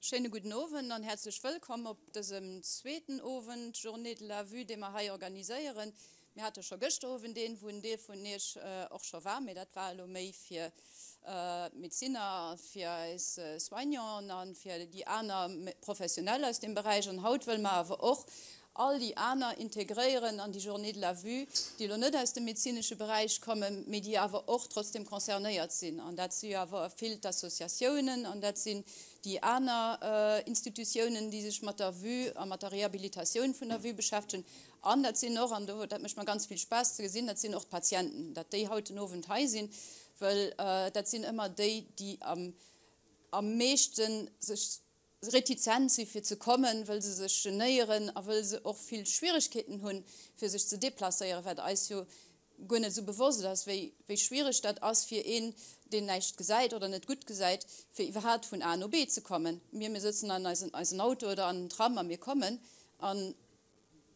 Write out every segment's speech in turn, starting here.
Schéine gudden Owend an häerzlech wëllkomm op dësem zweeten Owend Journée de la Vue, dee mer hei organiséieren. Mir hate scho gëschter Owend een, wou en Deel vun Iech och scho war, mee dat war elo méi fir d'Medezinner a fir eis Soignanten a fir déi aner Professionell aus deem Beräich. An haut wëlle mer awer och all déi aner integréieren an déi Journée de la vue, déi elo net aus dem medezinesche Beräich kommen, mee déi awer och trotzdem concernéiert sinn. An dat si jo awer vill d'Associatiounen an dat sinn déi aner Institutiounen, déi sech mat der Vue a mat der Rehabilitatioun vun der Vue beschäftegen. An dat sinn och, an do, dat mécht mer ganz vill Spaass ze gesinn, dat sinn och d'Patienten, dat déi haut den Owend hei sinn, well dat sinn ëmmer déi, déi am meeschte sech retizent si fir ze kommen, wëll se sech genéieren a wëll se och vill Schwieregkeeten hunn, fir sech ze deplacéieren, wat eis jo guer net esou bewosst ass, wéi wéi schwiereg dat ass fir een, deen näischt gesäit oder net gutt gesäit, fir iwwerhaapt vun A no B ze kommen. Mir, mir sëtzen an eisen eisen Auto oder an den Tram a mir kommen an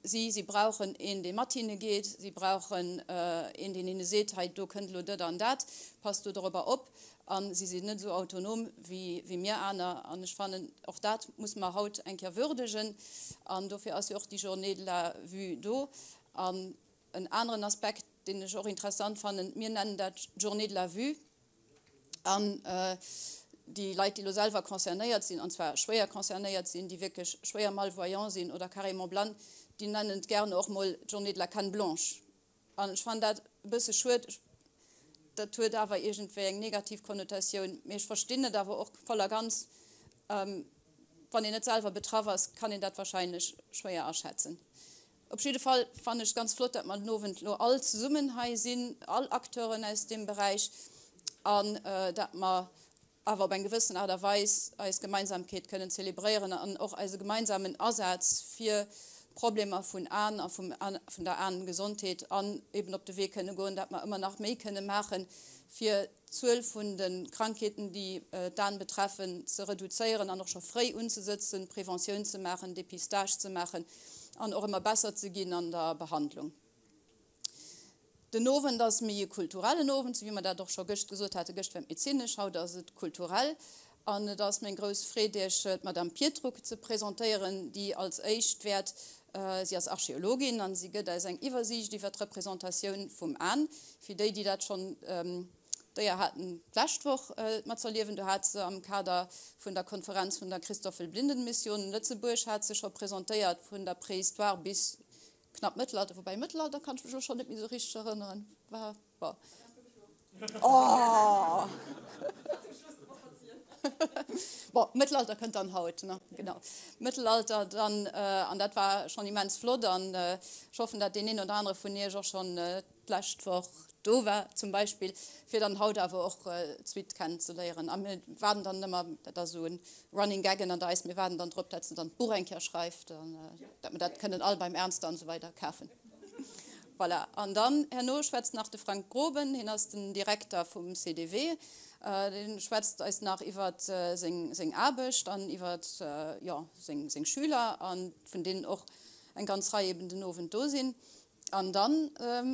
Si, si brauchen een, dee mat hinne geet. Si brauchen een, deen hinne seet, hei do kënnt elo dat an dat, passt do dorobber op. A si sinn net esou autonom wéi mir aner. An ech fannen, och dat muss mer haut eng Kéier würdegen. An dofir ass jo och déi Journée de la vue do. An en aneren Aspekt, deen ech och interessant fannen, mir nennen dat Journée de la vue, An déi Leit, déi elo selwer concernéiert sinn, an zwar schwéier concernéiert sinn, déi wierklech schwéier malvoyant sinn oder carrément blann, déi nennen et gärne och mol d'Journée de la canne blanche. An ech fannen dat e bësse schued. Dat huet awer iergendwéi eng negativ Konnotatioun. Mee ech verstinn et awer och voll a ganz. Wann een net selwer betraff ass, kann een dat wahrscheinlech schwéier aschätzen. Op jidde Fall fannen ech et ganz flott, dat mer den Owend elo all zesummen hei sinn, all Acteuren aus deem Beräich, an dat mer awer op eng gewëssen Aart a Weis eis Gemeinsamkeet kënnen zelebréieren an och eise gemeinsamen Asaz fir d'Problemer vun Aen a vun der Aengesondheet an eben op de Wee kënne goen, dat mer ëmmer nach méi kënne maachen, fir d'Zuel vun de Krankheeten, déi d'Aen betreffen, ze reduzéieren an och scho fréi unzesëtzen, Preventioun ze maachen, Dépistage ze maachen an och ëmmer besser ze ginn an der Behandlung. Den Owend ass méi e kulturellen Owend, sou wéi mer dat och scho gëscht gesot haten. Gëscht war et medezinesch, haut ass et kulturell. An et ass meng grouss Freed, Iech d'Madame Pietruk ze presentéieren, déi als éischt wäert, si ass Archeologin an si gëtt eis eng Iwwersiicht iwwer d'Representatioun vum An. Fir déi, déi dat schonn d'Éier haten, d'lescht Woch matzerliewen, do hat se am Kader vun der Konferenz vun der Christoffel-Blindenmission Lëtzebuerg hat se scho presentéiert, vun der Préhistoire bis knapp Mëttelalter, woubäi Mëttelalter kann ech mech elo schonn net méi esou richteg erënneren, war. Bon. Oh! Bon, Mëttelalter kënnt dann haut, ne? Genau. Mëttelalter dann, an dat war schonn immens flott an ech hoffen, dat deen een oder anere vun Iech och schonn d'lescht Woch do war zum Beispill, fir dann haut awer och d'Suite kennenzeléieren. A mir waarden dann ëmmer, dat ass esou e Running Gag ënnert eis, mir waarden dann drop, dat se dann d'Buch eng Kéier schreift an dat mir dat kënnen all beim Ernster an esou weider kafen. Voilà, an dann herno schwätzt nach de Frank Groben, hien ass den Direkter vum CDW. Dee schwätzt eis nach iwwer seng Aarbecht an iwwer, jo, seng Schüler, a vun deenen och eng ganz Rei eben den Owend do sinn. An da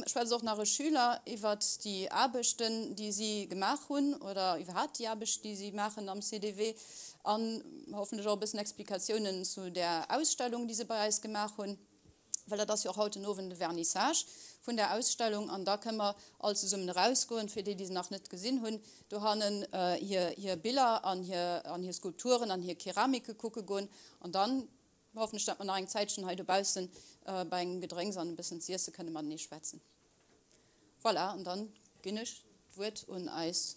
schwätzt och nach e Schüler iwwer déi Aarbechten, déi si gemaach hunn oder iwwerhaapt déi Aarbecht, déi si maachen am CDW an hoffentlech och e bëssen Explikatiounen zu där Ausstellung, déi se bei eis gemaach hunn. well dat ass jo och haut den Owend de Vernissage vun där Ausstellung an da kënne mer all zesummen erausgoen, fir déi, déi se nach net gesinn hunn, dohannen hir hir Biller an hir an hir Skulpturen an hir Keramike kucke goen an dann hoffen ech, datt mer nach eng Zäitchen hei dobaussen bei engem Gedrénks an e bëssen z'iesse kënne matenee schwätzen. Voilà, an dann ginn ech d'Wuert un eis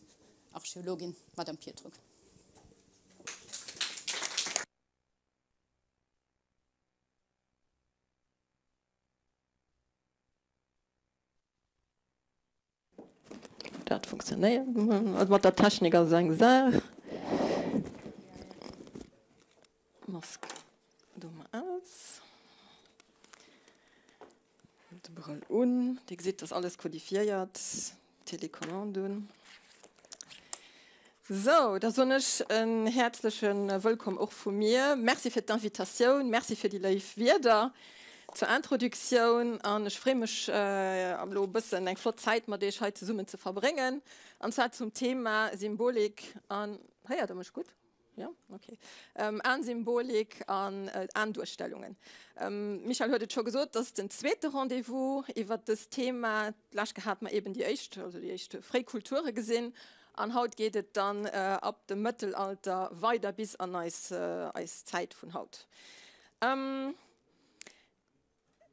Archeologin, d'Madame Pietruk. Dat funktionéiert. Also mat der Technik ass et eng Saach. Mask do mer aus. De Brëll un. Dir gesitt, dass alles kodifiéiert. Télécommande un. Sou, da soen ech en häerzleche Wëllkomm och vu mir. Merci fir d'Invitatioun, merci fir déi léif Wierder zur Introduktioun an ech freeë mech elo e bëssen eng flott Zäit mat Iech hei zesummen ze verbréngen an zwar zum Thema Symbolik an, héiert Der mech gutt? Jo, okay. Aensymbolik an Aenduerstellungen. Michèle huet et scho gesot, dat ass den zweete Rendez-vous iwwert dëst Thema. D'lescht Kéier hate mer eben déi éischt, also déi éischt fréi Kulture gesinn. An haut geet et dann ab dem Mëttelalter weider bis an eis, eis Zäit vun haut.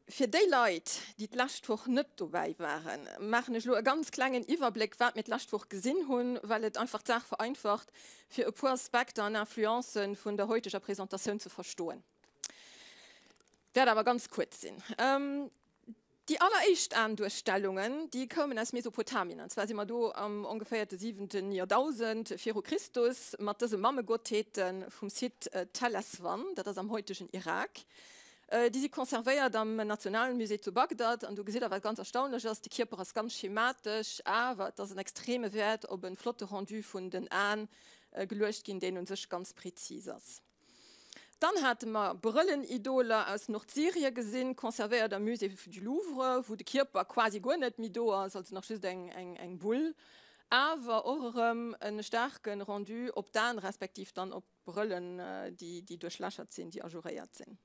Fir déi Leit, déi d'lescht Woch net dobäi waren, maachen ech elo e ganz klengen Iwwerbléck, wat mir d'lescht Woch gesinn hunn, well et einfach d'Saach vereinfacht, fir e puer Aspekter an Influencë vun der heuteger Presentatioun ze verstoen. Wäert awer ganz kuerz sinn. Déi alleréischt Aenduerstellungen, déi koumen aus Mesopotamien, an zwar si mer do am ongeféier de siwenten Joerdausend viru Christus mat dëse Mammegottheete vum Site Tell Eswan, dat ass am heutegen Irak. Déi si conservéiert am Nationalmusée zu Bagdad. An do gesitt Der, wat ganz erstaunlech ass, De Kierper ass ganz schematesch, awer et ass en extreme Wäert op e flotte Rendu vun den Aen geluecht ginn, deen u sech ganz prezis ass. Dann hate mer Brëllenidoler aus Nordsyrie gesinn, conservéiert am Musée du Louvre, wou de Kierper quasi guer net méi do ass, also nach just eng Bull, awer och erëm e staarke Rendu op d'Aen, respektiv dann op Brëllen, déi duerchlächert sinn, déi ajouréiert sinn.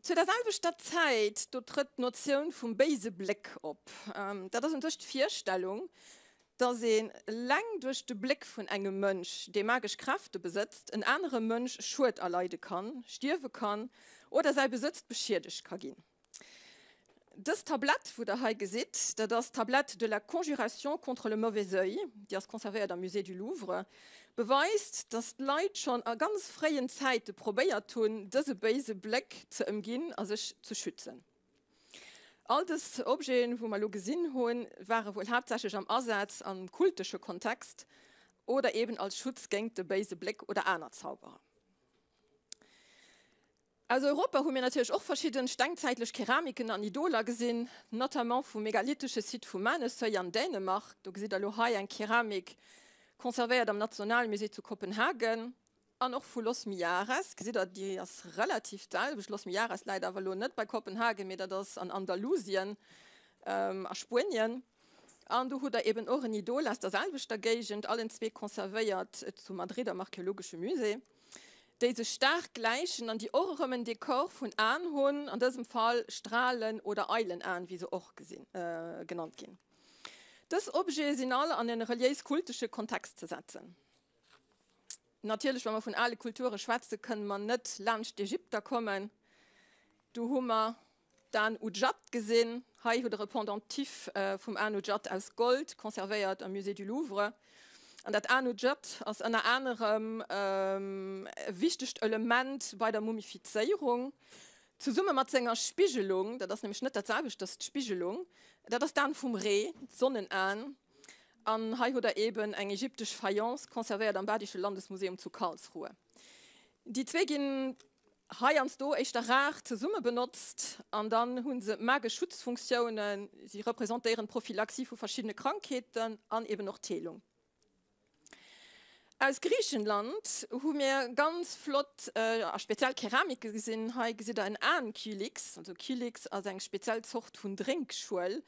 Zu der selwechter Zäit, do trëtt d'Notioun vum béise Bléck op. Dat ass un sech d'Virstellung, datt een eleng duerch de Bléck vun engem Mënsch, dee magesch Kräfte besëtzt, en anere Mënsch Schued erleide kann, stierwe kann oder säi Besëtz beschiedegt ka ginn. Dës Tablett, wou Der hei gesitt, dat ass d'Tablette de la conjuration contre le mauvais œil, déi ass conservéiert am Musée du Louvre, beweist, dass d'Leit schonn a ganz fréien Zäite probéiert hunn, dëse béise Bléck ze ëmginn a sech ze schützen. All dës Objeten, wou mer elo gesinn hunn, ware wuel haaptsächlech am Asaz am kultesche Kontext oder eben als Schutz géingt de béise Bléck oder aner Zauberer. Aus Europa hu mir natierlech och verschidden stengzäitlech Keramiken an Idoler gesinn, notamment vum megalithesche Site vu Maneshøj an Dänemark. Do gesitt der elo hei eng Keramik, conservéiert am Nationalmusée zu Kopenhagen, an och vu Los Millares. Gesitt der, déi ass relativ d'selwecht. Los Millares läit awer elo net bei Kopenhagen, mee dat ass an Andalusien a Spuenien. An do hutt der eben och en Idol aus der selwechter Géigend, allen zwee conservéiert zu Madrid am Archäologesche Musée. déi sech staark gläichen an déi och erëm en Dekor vun Aen hunn, an dësem Fall Stralen oder Eilenaen, wéi se och genannt ginn. Dës Objete sinn all an e reliéis-kultesche Kontext ze setzen. Natierlech, wa mer vun ale Kulture schwätzen, kënne mer net laanscht d'Ägypter kommen. Do hu mer D'An Udjat gesinn. Hei hutt der e Pendentif vum An Udjat aus Gold, conservéiert am Musée du Louvre. An dat An Udjat ass ënner anerem e wichtegt Element bei der Mumifizéierung, zesumme mat senger Spigelung, dat ass nämlech net dat selwecht, dat ass d'Spigelung, dat ass d'An vum Ree, d'Sonnenan. An hei hutt der eben eng ägyptesch Fayence, conservéiert am Badische Landesmuseum zu Karlsruhe. Déi zwee ginn heiansdo éischter rar zesumme benotzt an dann hu se magesch Schutzfunktiounen, si representéieren d'Prophylaxie vu verschiddene Krankheeten an eben och d'Heelung. Aus Griichenland hu mir ganz flott a speziell Keramike gesinn. Hei gesitt der en Aen-Kylix, also Kylix ass eng speziell Zort vun Drénkschuel.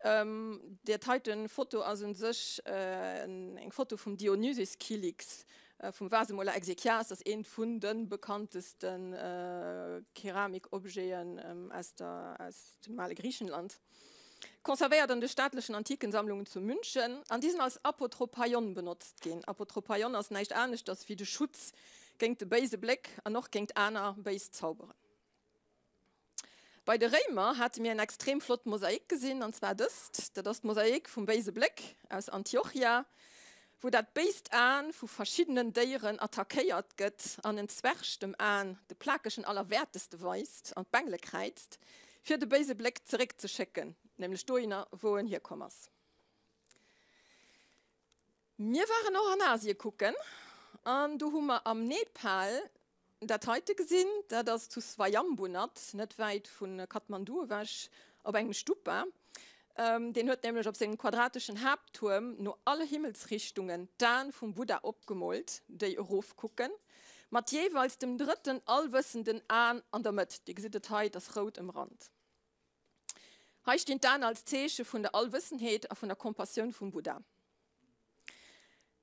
Dat heiten Foto ass un sech eng Foto vum Dionysus-Kylix Vum Vasemoler Exekias ass eent vun de bekannteste Keramikobjeten aus dem ale Griichenland. Conservéiert an de staatlechen Antikensammlungen zu München an déi sinn als Apotropaion benotzt ginn. Apotropaion ass näischt aneschters wéi de Schutz géingt de béise Bléck an och géingt aner béis Zauberen. Bei de Réimer hate mir en extrem flott Mosaik gesinn, an zwar dëst, dat ass d'Mosaik vum béise Bléck aus Antiochia, wou dat béist Aen vu verschiddenen Déieren attackéiert gëtt an en Zwerg dem Aen de plakegen Allerwäerteste weist an d'Bengele kräizt, fir de béise Bléck zeréckzeschécken, nämlech dohinner, wou en hierkomm ass. Mir waren och an Asie kucken an do hu mer am Nepal Dat heite gesinn, dat ass zu Swayambhunath, net wäit vu Kathmandu ewech, op engem Stupa. Deen huet nämlech op sengem quadrateschen Haapttuerm no alle Himmelsrichtungen d'Aen vum Buddha opgemoolt, déi erofkucken, mat jeeweils dem drëtten allwëssenden Aen an der Mëtt. Dir gesitt et hei, et ass rout ëmrannt. Hei stinn d'Aen als Zeeche vun der Allwëssenheet a vun der Kompassioun vum Buddha.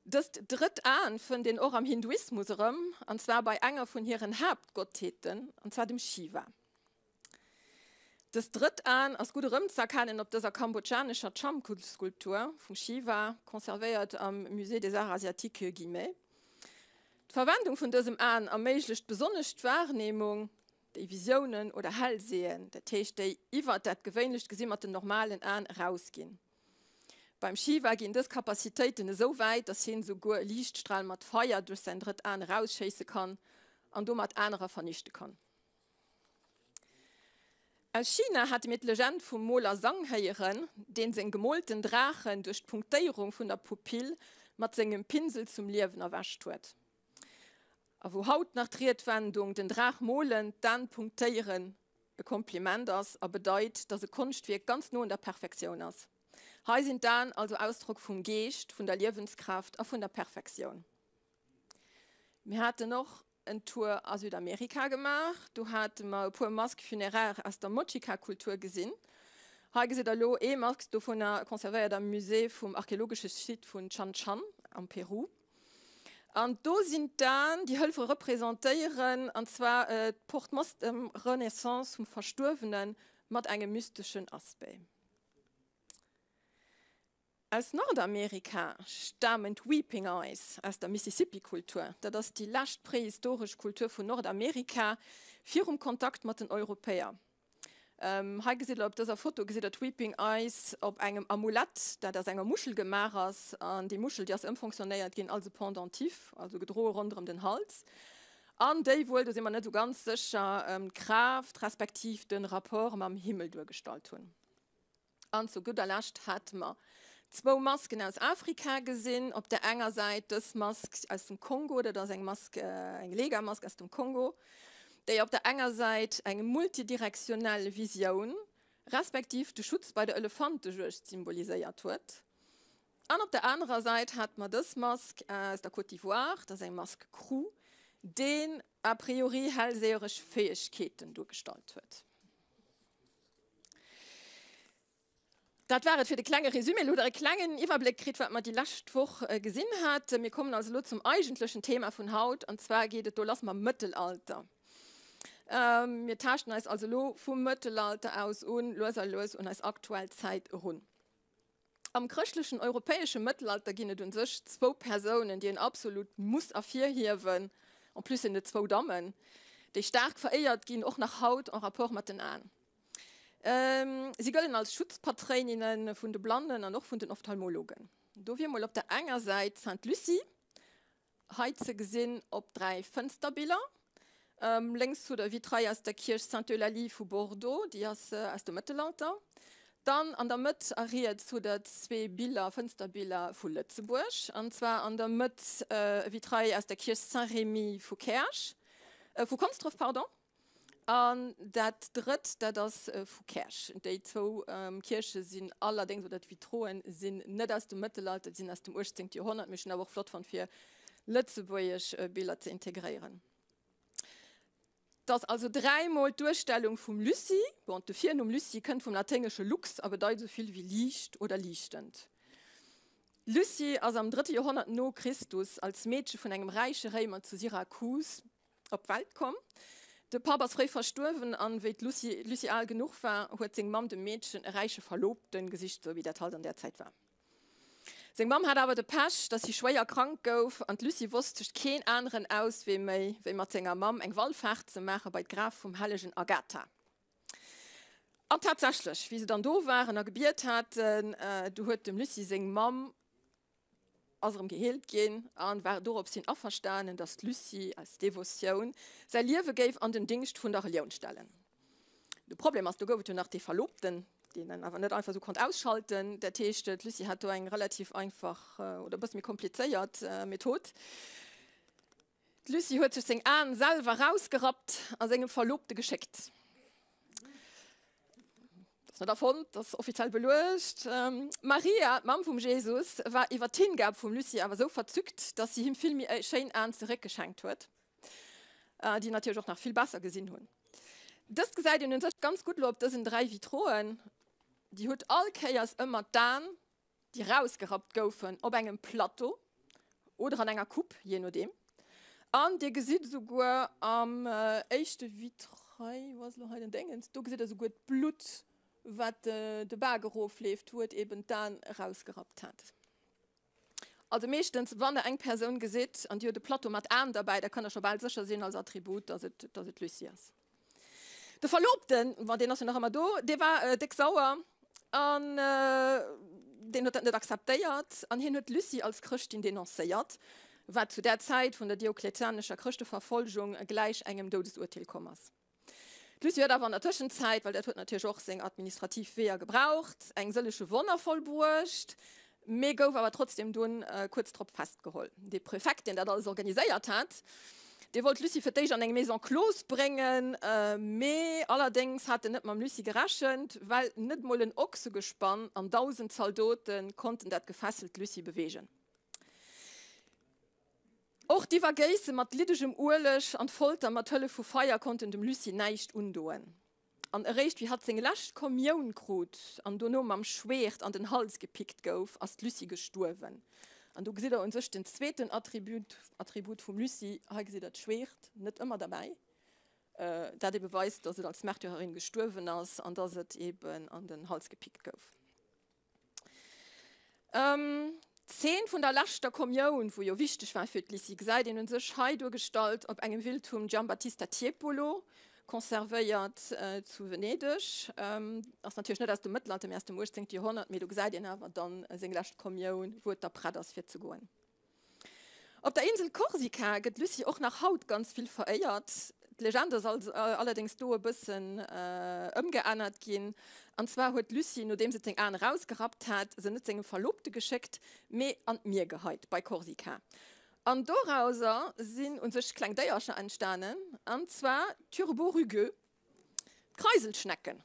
Dëst drëtt Aen fënnt een och am Hinduismus erëm, an zwar bei enger vun hiren Haaptgottheeten, an zwar dem Shiva. Dëst drëtt Aen ass gutt erëmzëerkennen op dëser kambodschanescher Cham-Skulptur vum Shiva, conservéiert am Musée des Arts Asiatiques Guimet. D'Verwendung vun dësem Aen erméiglecht besonnesch d'Wahrnehmung, déi Visiounen oder Hellsehen, dat heescht déi iwwert dat gewéinlecht Gesi mat den normalen Aen erausginn. Beim Shiva ginn dës Capacitéiten esou wäit, dass hien esouguer e Liichtstral mat Feier duerch säin drëtt Aen erausschéisse kann an domat anerer vernichte kann. Aus China hate mir d'Legend vum Moler Sang héieren, deen seng gemoolten Draachen duerch d'Punktéierung vun der Pupill mat sengem Pinsel zum Liewen erwächt huet. A wou haut nach d'Riedwendung den Draach molen, d'An punktéieren e Kompliment ass a bedeit, dass e Konschtwierk ganz no un der Perfektioun ass. Hei sinn d'Aen also Ausdrock vum Geescht, vun der Liewenskraaft a vun der Perfektioun. Mir haten och en Tour a Südamerika gemaach. Do hate mer e puer Masques funéraires aus der Mochica-Kultur gesinn. Hei gesitt der elo ee Mask dovunner, conservéiert am Musée vum archeologesche Site vun Chan Chan am Peru. An do sinn d'Aen, déi Hëlfere representéieren, an zwar d'Portmostem Renaissance vum Verstuerwene mat engem mysteschen Aspect. Aus Nordamerika stamen d'Weeping Eyes aus der Mississippi-Kultur. Dat ass déi lescht prehistoresch Kultur vun Nordamerika virum Kontakt mat den Europäer. Hei gesitt der op dëser Foto gesitt der d'Weeping Eyes op engem Amulett, dat aus enger Muschel gemaach ass. An déi Muschel, déi ass ëmfonctionnéiert ginn als e Pendentif, also gedroe ronderëm den Hals. An déi wuel, do si mer net esou ganz sécher, d'Kraaft respektiv de Rapport mam Himmel duergestallt hunn. An zu gudder Lescht hate mer zwou Masken aus Afrika gesinn. Op der enger Säit dës Mask aus dem Kongo, dat ass eng Mask, eng Lega-Mask aus dem Kongo, déi op der enger Säit eng multidirektionell Visioun respektiv de Schutz bei der Elefantejuegd symboliséiert huet. An op der anerer Säit hate mer dës Mask aus der Côte d'Ivoire, dat ass eng Mask Kru, deen a priori hellseheresch Fäegkeeten duergestallt huet. Dat war et fir de klenge Résumé. Elo hutt Der e klengen Iwwerbléck kritt, wat mer déi lescht Woch gesinn haten. Mir kommen also elo zum eigentlechen Thema vun haut, an zwar geet et do lass mam Mëttelalter. Mir taaschten eis also elo vum Mëttelalter aus un, lues a lues un eis aktuell Zäit erun. Am chrëschtlechen europäesche Mëttelalter ginn et un sech zwou Persounen, déi een absolut muss ervirhiewen, en plus sinn et zwou Dammen, déi staark veréiert ginn, och nach haut en rapport mat den Aen. Si gëllen als Schutzpatréininne vun de Blannen an och vun den Ophtalmologen. Do wier mol op der enger Säit d'Sainte Lucie, Hei ze gesinn op 3 Fënsterbiller. Lénks hutt der Vitrail aus der Kierch Sainte-Eulalie vu Bordeaux, déi ass aus dem Mëttelalter. Dann an der Mëtt a riets hutt der zwee Biller, Fënsterbiller vu Lëtzebuerg, an zwar an der Mëtt e Vitrail aus der Kierch Saint-Rémy vu Käerch, vu Konsdref, pardon. An dat drëtt, dat ass vu Käerch. Déi zwou Kierche sinn allerdéngs, oder d'Vitroen sinn net aus dem Mëttelalter, déi sinn aus dem 18. Joerhonnert, mee ech hunn awer och flott fonnt, fir lëtzebuergesch Biller ze integréieren. Et ass also dräimol d'Duerstellung vum Lucie. Bon, de Virnumm Lucie kënnt vum laténgesche lux a bedeit esou vill wéi liicht oder liichtend. D'Lucie ass am drëtte Joerhonnert no Christus als Meedche vun engem räiche Réimer zu Syrakus op d'Welt komm. De Papp ass fréi verstuerwen an wéi d'Lucie al genuch war, huet seng Mamm dem Meedchen e räiche Verlobten gesicht, sou wéi dat halt an där Zäit war. Seng Mamm hat awer de Pech, dass si schwéier krank gouf an d'Lucie wosst sech keen aneren Auswee méi, wéi mat senger Mamm eng Wallfaart ze maache bei d'Graf vum hellegen Agatha. An tatsächlech, wéi se dann do waren a gebiet haten, du huet dem Lucie seng Mamm ass erëm geheelt ginn an war dorops hin averstanen, datt d'Lucie aus Devotioun säi Liewe géif an den Dingscht vun der Relioun stellen. De Problem ass, do gouf et jo nach dee Verlobten, deen en awer net einfach esou konnt ausschalten. Dat heescht, d'Lucie hat do eng relativ einfach oder e bësse méi komplizéiert Method. D'Lucie huet sech seng Aen selwer rausgerappt a sengem Verlobte geschéckt. Dat ass net erfonnt, dat ass offiziell beluecht. D'Maria, d'Mamm vum Jesus, war iwwer d'Hingab vum Lucie awer esou verzückt, dass si him vill méi schéin Aen zeréckgeschenkt huet, déi natierlech och nach vill besser gesinn hunn. Dëst gesäit een un sech ganz gutt elo op dësen 3 Vitroen. Déi huet all Kéiers ëmmer d'Aen déi rausgerappt goufen, op engem Plateau. Oder an enger Coupe, jee nodeem. An Dir gesitt esouguer am éischte Vitrail, wou ass elo hei den Déngens, do gesitt Der esouguer d'Blutt, wat de Bak erofleeft, wou et eben d'Aen erausgerappt hat. Also meeschtens, wann Der eng Persoun gesitt an déi huet e Plateau mat Aen derbäi, da kënnt Der scho bal sécher sinn als Attribut, dass et, dass et d'Lucie ass. De Verlobten, ma deen ass jo nach ëmmer do, dee war déck sauer an deen huet dat net akzeptéiert an hien huet d'Lucie als Chrëschtin denoncéiert, wat zu där Zäit vun der diokletianescher Chrëschteverfolgung gläich engem Doudesurteel komm ass. D'Lucie huet awer an der Tëschenzäit, well dat huet natierlech och seng administrativ Weeër gebraucht, eng sëllege Wonner vollbruecht, mee gouf awer trotzdeem dunn kuerz drop festgeholl. De Prefekt, deen dat alles organiséiert hat, dee wollt d'Lucie fir d'éischt an eng Maison close bréngen, mee allerdéngs hat en net mam Lucie gerechent, well net mol en Ochsegespann an 1.000 Zaldote konnten dat gefesselt Lucie beweegen. Och d'Iwwergéisse mat liddegem Ueleg an d'Folter mat Hëllef vu Feier konnten dem Lucie näischt undoen. An eréischt wéi hatt seng lescht Kommioun krut an dono mam Schweert an den Hals gepickt gouf, ass d'Lucie gestuerwen. An do gesitt der un sech den zweeten Attribut, Attribut vum Lucie, hei gesitt der d'Schweert, net ëmmer derbäi, dat ebe weist, dass et als Märtyrerin gestuerwen ass an dass et eben an den Hals gepickt gouf. D'Zeen vun der leschter Kommioun, wou jo wichteg war fir d'Lisy, gesäit een un sech hei duergestallt op engem Bild vum Giambattista Tiepolo, conservéiert zu Venedeg. Ass natierlech net aus dem Mëttelalter, mee aus dem 18. Joerhonnert, mee do gesäit een awer dann seng lescht Kommioun, wou et da prett ass fir ze goen. Op der Insel Korsika gëtt d'Lucie och nach haut ganz vill veréiert. D'Legend ass allerdéngs do e bëssen ëmgeännert ginn. An zwar huet d'Lucie, nodeems et seng Aen erausgerappt hat, se net sengem Verlobte geschéckt, mee an d'Mier geheit bei Korsika. An dorauser sinn u sech kleng Déiercher entstanen, an zwar d'Turbo rugueux. D'Kreiselschnecken,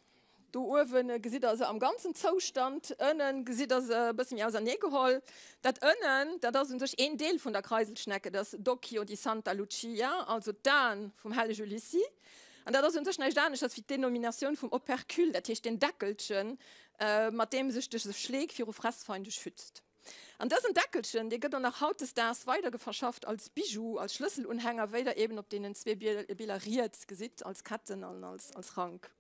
do uewen gesitt der se am ganzen Zoustand, ënnen gesitt der se e bësse méi ausernee geholl. Dat ënnen, dat ass un sech een Deel vun der Kreiselschnecke, dat ass d'Occhio di Santa Lucia, also d'Aen vum hellege Lucie. An dat ass un sech näischt aneschters wéi d'Denominatioun vum Opercule, dat heescht deen Deckelchen, mat deem sech de Schleek viru Fressfeinde schützt. An dësen Deckelchen, dee gëtt och nach hautdesdaags weidergeverschafft als Bijou, als Schlësselunhänger, wéi der eben op deenen zwee Biller riets gesitt, als Ketten an als Rank.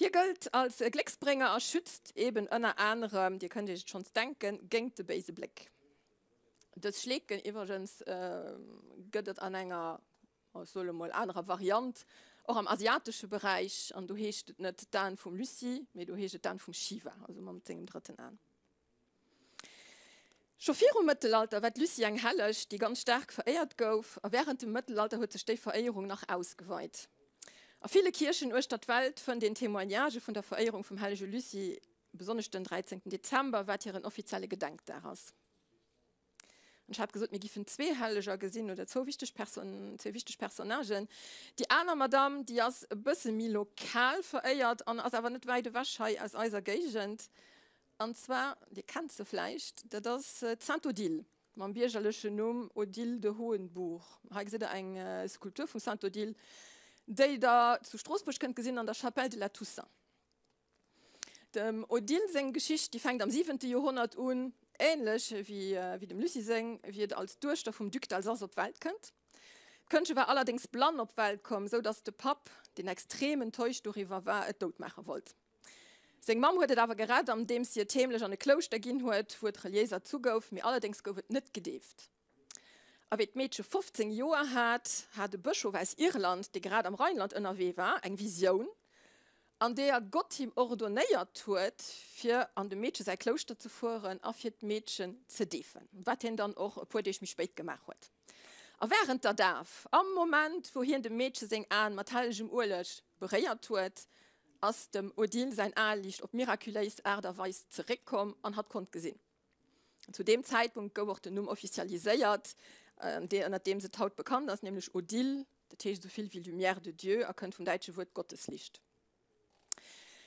Hie gëllt als Glécksbrénger a schützt eben ënner anerem, dir kënnt iech et schonns denken, géint de béise Bléck. Dës Schleeken iwwregens gëtt et an enger, ech soe mol, anerer Variant och am asiatesche Beräich, an do heescht et net d'Aen vum Lucie, mee do heescht et d'Aen vum Shiva, also mam sengem drëtten Aen. Scho virum Mëttelalter war d'Lucie eng Helleg, déi ganz staark veréiert gouf, a wärend dem Mëttelalter huet sech déi Veréierung nach ausgeweit. A ville Kierchen uechter d'Welt fënnt een Témoignagë vun der Veréierung vum hellege Lucie, besonnesch den 13 Dezember, wat hiren offizielle Gedenkdag ass. An ech hat gesot, mir giffen zwee Helleger gesinn oder zwou wichteg Person, zwee wichteg Personnagen. Déi aner Madame, déi ass e bësse méi lokal veréiert an ass awer net wäit ewech hei aus eiser Géigend. An zwar, Dir kennt se vläicht, dat ass d'Sainte Odile mam biergerlechen Numm Odile de Hohenbourg. Hei gesitt Der eng Skulptur vum Sainte Odile, déi Der zu Stroossbuerg kënnt gesinn an der Chapelle de la Toussaint. Dem Odile seng Geschicht, déi fänkt am siwente Joerhonnert un, änlech wéi dem Lucie seng, wéi et als Duechter vum Duc d'Alsace op d'Welt kënnt. D'Këndche war allerdéngs blann op d'Welt komm, sou datt de Papp, deen extrem enttäuscht doriwwer war, et dout maache wollt. Seng Mamm huet et awer gerett, andeems si et heemlech an e Klouschter ginn huet, wou et reliéis erzu gouf, mee allerdéngs gouf et net gedeeft. A wéi d'Meedche 15 Joer hat, hat e Bëschof aus Irland, dee grad am Rheinland ënnerwee war, eng Visioun, an deeër Gott him ordonéiert huet, fir an dem Meedche säi Klouschter ze fueren a fir d'Meedchen ze deefen, wat hien dann och e puer Deeg méi spéit gemaach huet. A wärend der Daf, am Moment, wou hien dem Meedche seng Aen mat hellegem Ueleg beréiert huet, ass dem Odile säin Aeliicht op mirakuléis Aart a Weis zeréckkomm an hatt konnt gesinn. Zu deem Zäitpunkt gouf och den Numm officialiséiert, ënner deem se haut bekannt ass, nämlech Odile, dat heescht esou vill wéi Lumière de Dieu a kënnt vum däitsche Wuert Gotteslicht.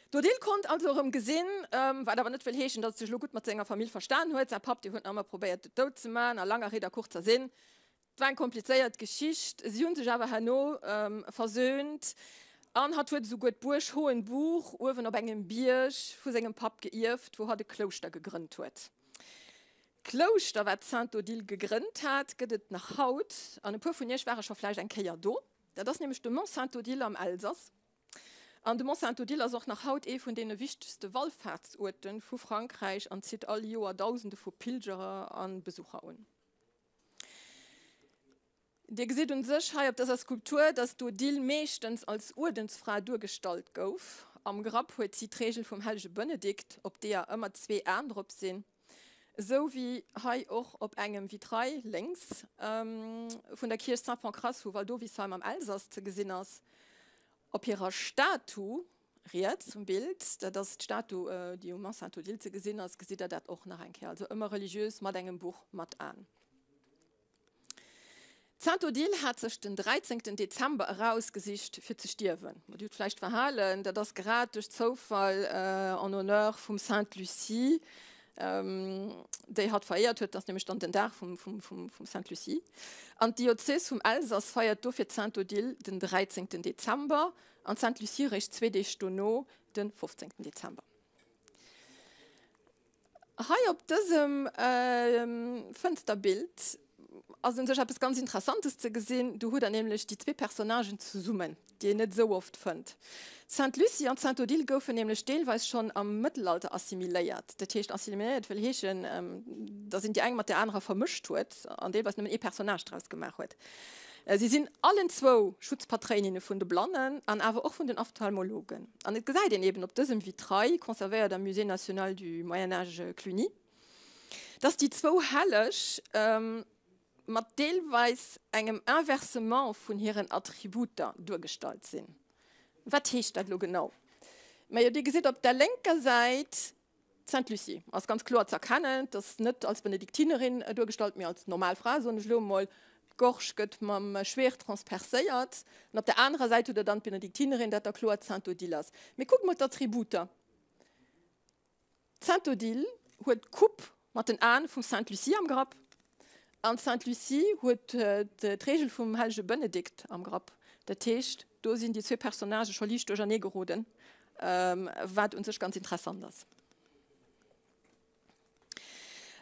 D'Odile konnt also erëm gesinn, wat awer net wëll heeschen, datt et sech elo gutt mat senger Famill verstan huet. Säi Papp, dee huet nach ëmmer probéiert, et dout ze man, a langer Rede a kurzer Sinn, Et war eng komplizéiert Geschicht, si hunn sech awer herno versöhnt an hatt huet esouguer d'Buerg Hohenbourg uewen op engem Bierg vu sengem Papp geierft, wou hatt e Klouschter gegrënnt huet. D'Klouschter, wat d'Sainte-Odile gegrënnt hat, gëtt et nach haut, an e puer vun iech ware scho vläicht eng Kéier do. Dat ass nämlech de Mont Sainte-Odile am Elsass. An de Mont Sainte-Odile ass och nach haut ee vun deene wichtegste Wallfaartsuerte vu Frankräich an zitt all Joer Dausende vu Pilgerer a Besucher un. Dir gesitt un sech hei op dëser Skulptur, dass d'Odile meeschtens als Uerdensfra duergestallt gouf. Am Grapp huet si d'Reegel vum hellege Benedikt, op deeër ëmmer zwee Aen drop sinn, esou wéi hei och op engem Vitrail, lénks, vun der Kierch Saint-Pancrace vu Waldowisheim am Elsass ze gesinn ass. Op hirer Statu, riets um Bild, dat ass d'Statu, déi um Mont Sainte-Odile ze gesinn ass, gesitt der dat och nach eng Kéier, also ëmmer religiös mat engem Buch mat Aen. D'Sainte Odile hat sech den 13 Dezember erausgesicht fir ze stierwen. Ma Dir hutt vläicht verhalen, dat ass grad duerch Zoufall en honneur vum Sainte Lucie, déi hatt veréiert huet. Dat ass nämlech dann den Dag vum Sainte Lucie. An d'Diözes vum Elsass feiert dofir d'Sainte Odile den 13 Dezember an d'Sainte Lucie eréischt zwee Deeg dono, de 15 Dezember. Hei op dësem Fënsterbild ass un sech eppes ganz Interessantes ze gesinn. Do hutt der nämlech déi zwee Personnagen zesummen, déi een net esou oft fënnt. D'Sainte Lucie an d'Sainte Odile goufen nämlech deelweis schonn am Mëttelalter assimiléiert. Dat heescht, assimiléiert wëll heeschen, datt een déi eng mat där anerer vermëscht huet an deelweis nëmmen ee Personnage draus gemaach huet. Si sinn allen zwou Schutzpatréininne vun de Blannen an awer och vun den Ophtalmologen. An et gesäit een eben op dësem Vitrail, conservéiert am Musée national du Moyen Âge Cluny, dass déi zwou Helleg mat deelweis engem Inversement vun hiren Attributer duergestallt sinn. Wat heescht dat elo genau? Majo, Dir gesitt op der lénker Säit D'Sainte Lucie ass ganz kloer z'erkennen, 't ass net als Benediktinerin duergestallt, mee als normal Fra, soen ech elo emol. D'Gorge gëtt mam Schwert transpercéiert. An op der anerer Säit hutt der dann d'Benediktinerin, dat da kloer d'Sainte Odile ass. Mee kuckt mol d'Attributer. D'Sainte Odile huet d'Coupe mat den Aen vum Sainte Lucie am Grapp an d'Sainte Lucie huet d'Reegel vum hellege Benedikt am Grapp. Dat heescht, do sinn déi zwee Personnagë scho liicht duerchernee geroden, wat un sech ganz interessant ass.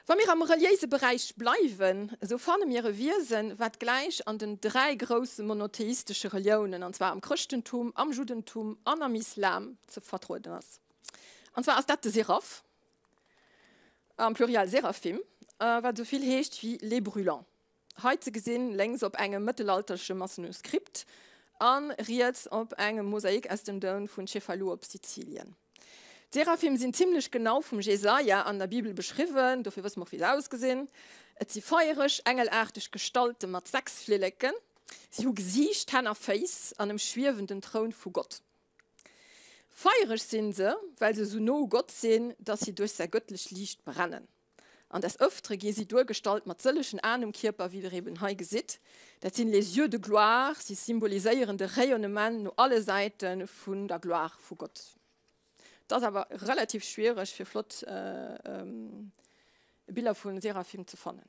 Wa mir am reliéise Beräich bleiwen, esou fanne mir e Wiesen, wat gläich an den dräi grousse monotheistesche Reliounen, an zwar am Chrëschtentum, am Juddentum an am Islam, ze vertrueden ass. An zwar ass dat de Seraph. Am Plurial Seraphim, wat esou vill heescht wéi les brûlants. Hei ze gesinn, lénks op engem mëttelalterleche Manuskript a riets op engem Mosaik aus dem Doum vun Cefalù op Sizilien. D'Seraphim sinn zimmlech genau vum Jesaja an der Bibel beschriwwen, dofir wësse mer och wéi se ausgesinn. Et si feiereg, engelaarteg Gestalte mat 6 Flilleken. Si hu Gesiicht, Hänn a Féiss an ëmschwiewen den Troun vu Gott. Feiereg sinn se, well se esou no u Gott sinn, dass si duerch säi gëttlech Liicht brennen. An des Ëftere gi si duergestallt mat sëllegen Aen um Kierper, wéi der eben hei gesitt. Dat sinn les yeux de gloire, si symboliséieren de Rayonnement no alle Säite vun der Gloire vu Gott. Et ass awer relativ schwiereg, fir flott Biller vu Seraphim ze fannen.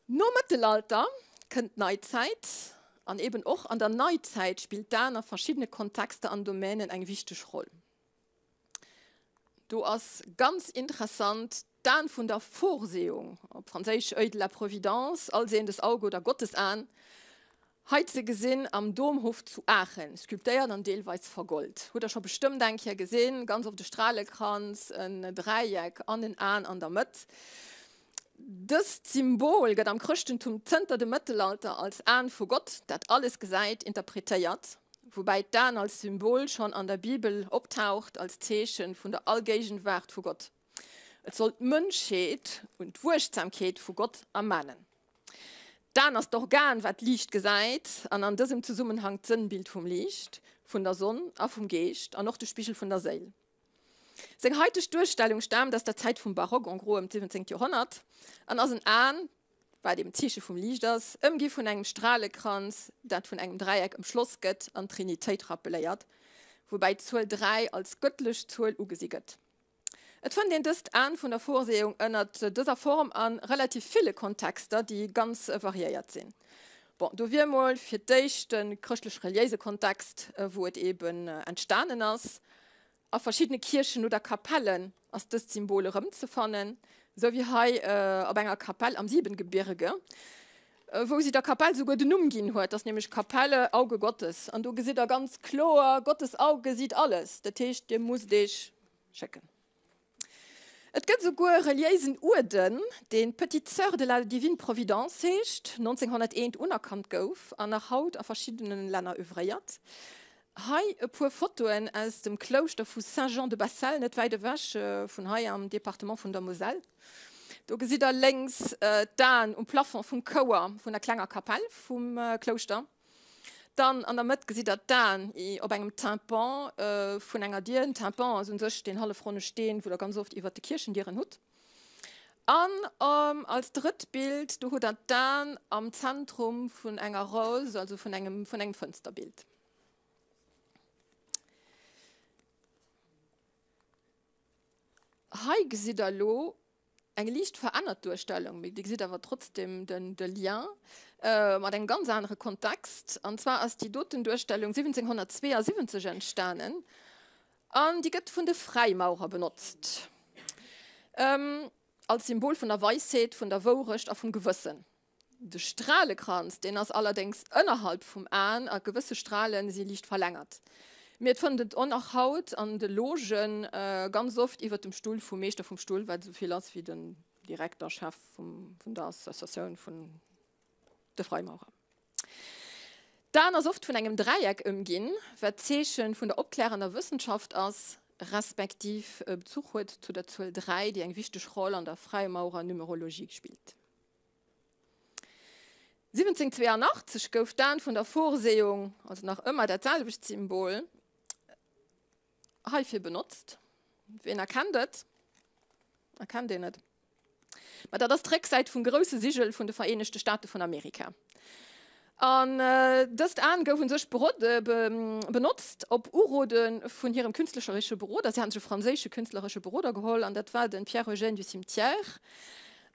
Nom Mëttelalter kënnt d'Neizäit, an eben och an der Neizäit spillt d'Aen a verschiddene Kontexter an Domänen eng wichteg Roll. Do ass ganz interessant d'Aen vun der Vorsehung, op Franséisch Oeil de la Providence, allsehendes Auge oder Gottesaen, Hei ze gesinn am Domhof zu Aachen, sculptéiert an deelweis vergold. Hutt der scho bestëmmt eng Kéier gesinn, ganz oft e Stralekranz, en Dräieck an en Aen an der Mëtt. Dëst Symbol gëtt am Chrëschtentum zënter dem Mëttelalter als Aen vu Gott, dat alles gesäit, interpretéiert, woubäi d'Aen als Symbol schonn an der Bibel optaucht als Zeeche vun der Allgéigenwaart vu Gott. Et soll d'Mënschheet un d'Wuechtsamkeet vu Gott ermanen. D'Aen ass d'Organ, wat d'Liicht gesäit an an dësem Zesummenhang d'Sënnbild vum Liicht, vun der Sonn a vum Geescht an och de Spigel vun der Séil. Seng haiteg Duerstellung staamt aus der Zäit vum Barock, en gros ëm d'siwwenzéngt Joerhonnert, an ass en Aen, wat eben d'Zeeche vum Liicht ass, ëmgi vun engem Stralekranz, dat vun engem Dräieck ëmschloss gëtt an d'Trinitéit rappeléiert, woubäi d'Zuel 3 als gëttlech Zuel ugesi gëtt. Et fënnt een dëst Aen vun der Vorsehung ënnert dëser Form a relativ ville Kontexter, déi ganz variéiert sinn. Bon, do wier mol fir d'éischt de chrëschtlech-reliéise Kontext, wou et eben entstanen ass. A verschiddene Kierchen oder Kapellen ass dëst Symbol erëmzefannen, esou wéi hei op enger Kapell am Siebengebirge, wou si der Kapell souguer den Numm ginn huet, dat ass nämlech Kapelle Auge Gottes. An do gesitt der ganz kloer, Gottes Auge sieht alles, dat heescht, dir musst iech schécken. Et gëtt esouguer e reliéisen Uerden, deen Petites Sœurs de la Divine Providence heescht, 1901 unerkannt gouf an nach haut a verschiddene Länner oeuvréiert. Hei e puer Fotoen aus dem Klouschter vu Saint-Jean de Bassel, net wäit ewech vun hei am Departement vun der Moselle. Do gesitt der lénks d'Aen um Plafond vum Chouer vun der klenger Kapell vum Klouschter. Dann an der Mëtt gesitt der d'Aen op engem Tympan vun enger Dier. En Tympan ass un sech deen hallefronne Steen, wou der ganz oft iwwert de Kierchendieren hutt. An als drëtt Bild, do hutt der d'Aen am Zentrum vun enger Rose, also vun engem vun engem Fënsterbild. Hei gesitt der elo eng liicht verännert Duerstellung, mee Dir gesitt awer trotzdem den de Lien mat engem ganz anere Kontext. An zwar ass déi doten Duerstellung 1772 entstanen an déi gëtt vun de Fräimaurer benotzt als Symbol vun der Weisheet, vun der Wourecht a vum Gewëssen. De Stralekranz, deen ass allerdéngs ënnerhalb vum Aen a gewësse Strale si liicht verlängert. Mee et fënnt et och nach haut an de Logen, ganz oft iwwer dem Stull vum Meeschter vum Stull, wat esou vill ass wéi den Direkter, Chef vun der Associatioun vun de Freimaurer. D'Aen ass oft vun engem Dräieck ëmginn, wat d'Zeeche vun der opklärender Wëssenschaft ass, respektiv e Bezuch huet zu der Zuel 3, déi eng wichteg Roll an der Fräimaurer-Numerologie spillt. 1782 gouf d'Aen vun der Vorsehung, also nach ëmmer dat selwecht Symbol, heifir benotzt. Ween erkennt et? Erkennt een et? Ma dat ass d'Récksäit vum grousse Sigel vun de Vereenegte Staate vun Amerika. An dëst Aen gouf un sech benotzt op Urode vun hirem künstlecheresche Beroder. Si haten sech e franséische künstleresche Beroder geholl, an dat war de Pierre-Eugène du Cimetière.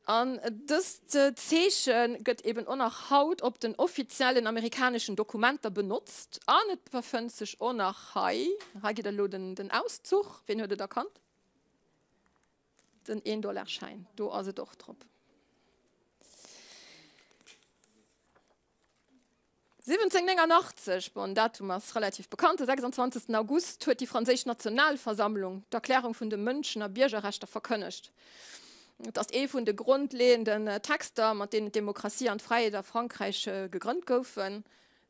An dëst Zeeche gëtt eben och nach haut op den offiziellen amerikaneschen Dokumenter benotzt. An et befënnt sech och nach hei, hei gitt der elo den Auszuch, wien huet et erkannt? Den Een-Dollar-Schäin, do ass et och drop. 1789, bon, den Datum ass relativ bekannt, de 26. August huet déi franséisch Nationalversammlung d'Erklärung vun de Mënschen a Biergerrechter verkënnegt. Et ass ee vun de grondleeënden Texter, mat deenen d'Demokratie an d'Fräiheet a Frankräich gegrënnt goufen.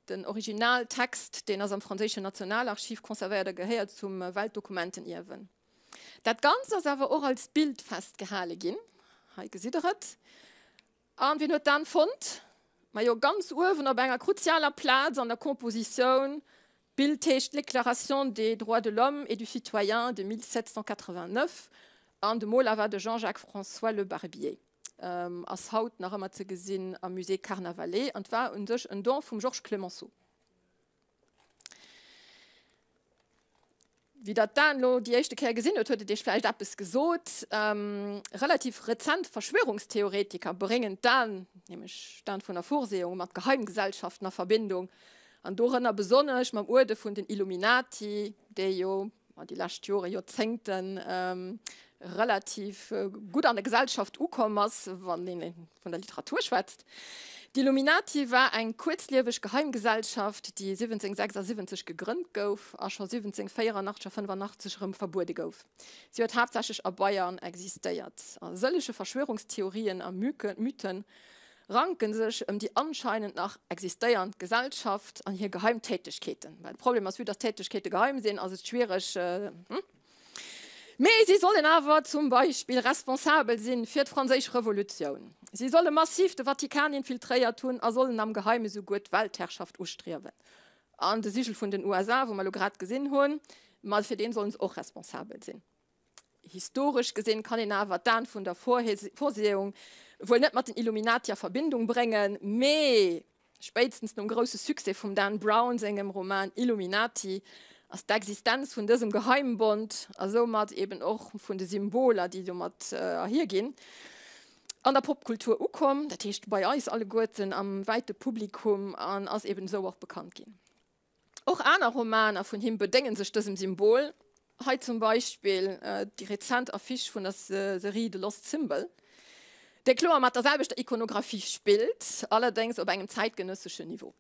Den Originaltext, deen ass am franséischen Nationalarchiv conservéiert a gehéiert zum Weltdokumentenierwen. Dat Ganzt ass awer och als Bild festgehale ginn. Hei gesitt der et. An wien huet d'An fonnt? Majo, ganz uewen op enger kruzialer Plaz an der Kompositioun. D'Bild heescht Déclaration des droits de l'homme et du citoyen de 1789 an de Moler war de Jean-Jacques François Le Barbier. Ass haut nach ëmmer ze gesinn am Musée Carnavalet an war un sech en Don vum Georges Clemenceau. Wéi der d'Aen elo déi éischte Kéier gesinn hutt, huet et iech vläicht eppes gesot. Relativ rezent Verschwörungstheoretiker bréngen d'Aen, nämlech d'Aen vun der Vorsehung, mat Geheimgesellschaften a Verbindung, an dorënner besonnesch mam Uerde vun den Illuminati, dee jo déi lescht Jore, Joerzéngten relativ gutt an der Gesellschaft ukomm ass, wann een vun der Literatur schwätzt. D'Illuminati war eng kuerzlieweg Geheimgesellschaft, déi 1776 gegrënnt gouf a scho 1784 a 85 erëm verbuede gouf. Si huet haaptsächlech a Bayern existéiert. A sëllege Verschwörungstheorien a Mythen ranke sech ëm déi anscheinend nach existéiernd Gesellschaft an hir geheim Tätegkeeten. Well de Problem ass, vue dass d'Tätegkeete geheim sinn, ass et schwiereg, Mee si sollen awer zum Beispill responsabel sinn fir d'Franséisch Revolutioun. Si solle massiv de Vatikan infiltréiert hunn a sollen am Geheime souguer d'Weltherrschaft ustriewen. An de Sigel vun den USA, wou mer elo grad gesinn hunn, ma fir deen sollen se och responsabel sinn. Historesch gesinn kann een awer d'Enn vun der Vorsehung wuel net mat den Illuminati a Verbindung bréngen, mee Spéitstens nom grousse Succès vum Dan Brown sengem Roman Illuminati ass d'Existenz vun dësem Geheimbond a soumat eben och vun de Symboler, déi domat erhir ginn, an der Popkultur ukomm, dat heescht bei eis alleguerten am wäite Publikum, an ass eben esou och bekannt ginn. Och aner Romaner vun him bedénge sech dësem Symbol. Hei zum Beispill déi rezent Affiche vun der Serie The Lost Symbol, déi kloer mat der selwechter Ikonographie spillt, allerdéngs op engem zäitgenësseschen Niveau.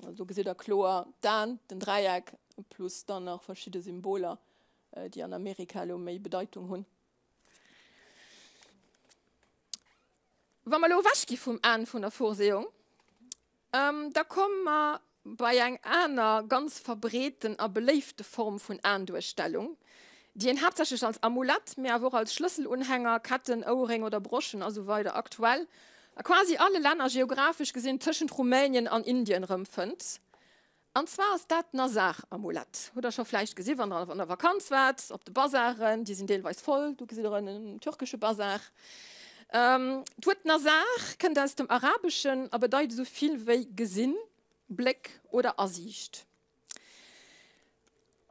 Also do gesitt der kloer d'Aen, den Dräieck plus dann nach verschidde Symboler, déi an Amerika elo méi Bedeitung hunn. Wa mer elo ewech gi vum Enn vun der Vorsehung, da komme mer bei eng aner ganz verbreeten a beléifte Form vun Aenduerstellung, déi een haaptsächlech als Amulett, mee awer och als Schlësselunhänger, Ketten, Ouerréng oder Broschen a sou weider aktuell a quasi alle Länner, geographesch gesinn tëschent Rumänien an Indien, erëmfënnt. An zwar ass dat d'Nazar-Amulett. Hutt der scho vläicht gesi wann der an der Vakanz waart, op de Bazaren, déi sinn deelweis voll, do gesitt der en türkesche Bazar. D'Wuert Nazar kënnt aus dem Arabeschen a bedeit esou vill wéi gesinn, Bléck oder Asiicht.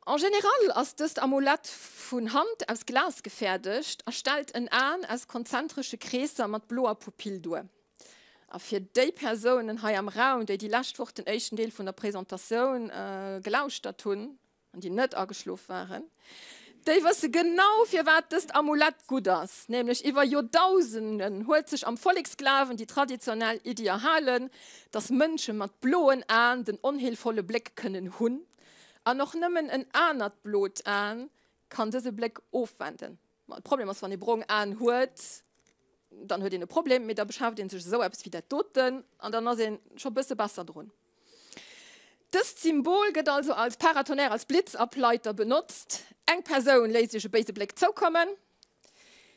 En général ass dëst Amulett vun Hand aus Glas gefäerdegt a stellt en Aen aus konzentresche Kreesser mat bloer Pupill duer. A fir déi Persounen hei am Raum, déi déi lescht Woch den éischten Deel vun der Presentatioun gelauschtert hunn an déi net ageschlof waren, déi wësse genau, firwat dëst Amulett gutt ass, nämlech iwwer Joerdausenden huet sech am Volleksglawen déi traditionell Iddi erhalen, dass Mënsche mat bloen Aen den onheelvolle Bléck kënnen hunn an och nëmmen en anert blot Aen kann dëse Bléck ofwenden. Ma de Problem ass, wann ee brong Aen huet, dann huet een e Problem, mee da beschaaft ee sech esou eppes wéi dat doten an dann ass ee scho bësse besser drun. Dëst Symbol gëtt also als Paratonnerre, als Blitzableiter benotzt. Eng Persoun léisst iech e béise Bléck zoukommen,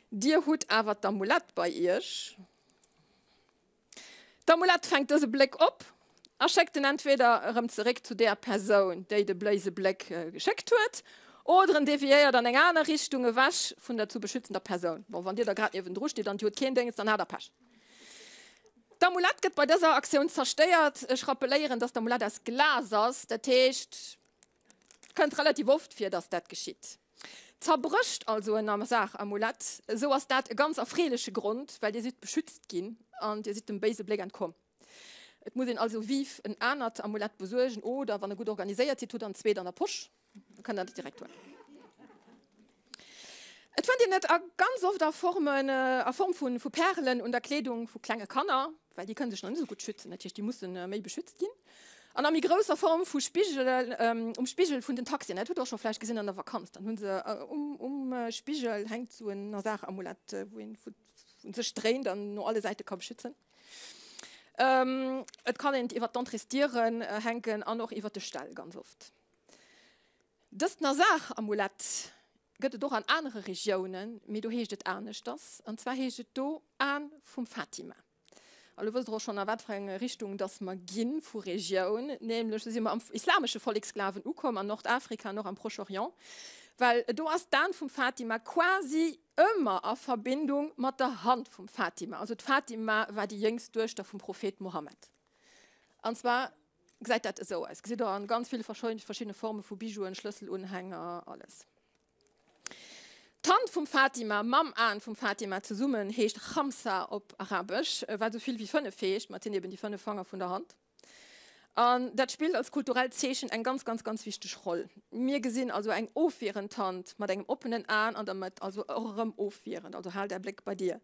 dir hutt awer d'Amulett bei iech. D'Amulett fänkt dëse Bléck op a schéckt en entweder erëm zeréck zu där Persoun, déi de bléise Bléck geschéckt huet, oder en deviéiert an eng aner Richtung, ewech vun der zu beschützender Persoun. Bon, wann dir da grad niewendru stitt an dir hutt keen Déngens, dann hat der Pech. D'Amulett gëtt bei dëser Aktioun zerstéiert. Ech rappeléieren, dass d'Amulett aus Glas ass, dat heescht, et kënnt relativ oft vir, dass dat geschitt. Zerbrécht also en Amsar-Amulett, esou ass dat e ganz erfreeleche Grond, well dir sidd beschützt ginn an dir sidd dem béise Bléck entkomm. Et muss een also vif en anert Amulett besuergen oder, wann der gutt organiséiert sidd, hutt der en zweet an der Posch, da kënnt der dat direkt huelen. Et fënnt een et a ganz oft a Formen, a Form vu Pärelen un der Kleedung vu klenge Kanner, well déi kënne sech nach net esou gutt schützen, dat heescht déi musse méi beschützt ginn. An a méi grousser Form vu Spigelen um Spigel vun den Taxien. Dat hutt der och scho vläicht gesinn an der Vakanz. Dann hu se um Spigel hänkt esou en Nasar-Amulett, wou een vu sech dréint an no alle Säite ka beschützen. Et kann een et iwwer d'Entréesdieren hänken an och iwwer de Ställ ganz oft. Dëst Nasar-Amulett gëtt et och an anere Regiounen, mee do heescht et aneschters. An zwar heescht et do Aen vum Fatima. A lo wësst Der och schonn, a wat fir eng Richtung dass mer gi vu Regioun, nämlech do si mer am islamesche Volleksglawen ukomm, an Nordafrika an och am Proche-Orient, well do ass d'An vum Fatima quasi ëmmer a Verbindung mat der Hand vum Fatima. Also d'Fatima war déi jéngst Duechter vum Prophet Mohammed. An zwar gesäit dat esou aus, gesitt Der an ganz ville verschiddene Forme vu Bijouen, Schlësselunhänger, alles. D'Hand vum Fatima mam Aen vum Fatima zesummen heescht Khamsa op Arabesch, wat esou vill wéi 5 heescht, ma et sinn eben déi 5 Fanger vun der Hand. An dat spillt als kulturellt Zeechen eng ganz, ganz, ganz wichteg Roll. Mir gesinn also eng ofwierend Hand mat engem oppenen Aen an der Mëtt, also och erëm ofwierend, also hal däi Bléck bei dir.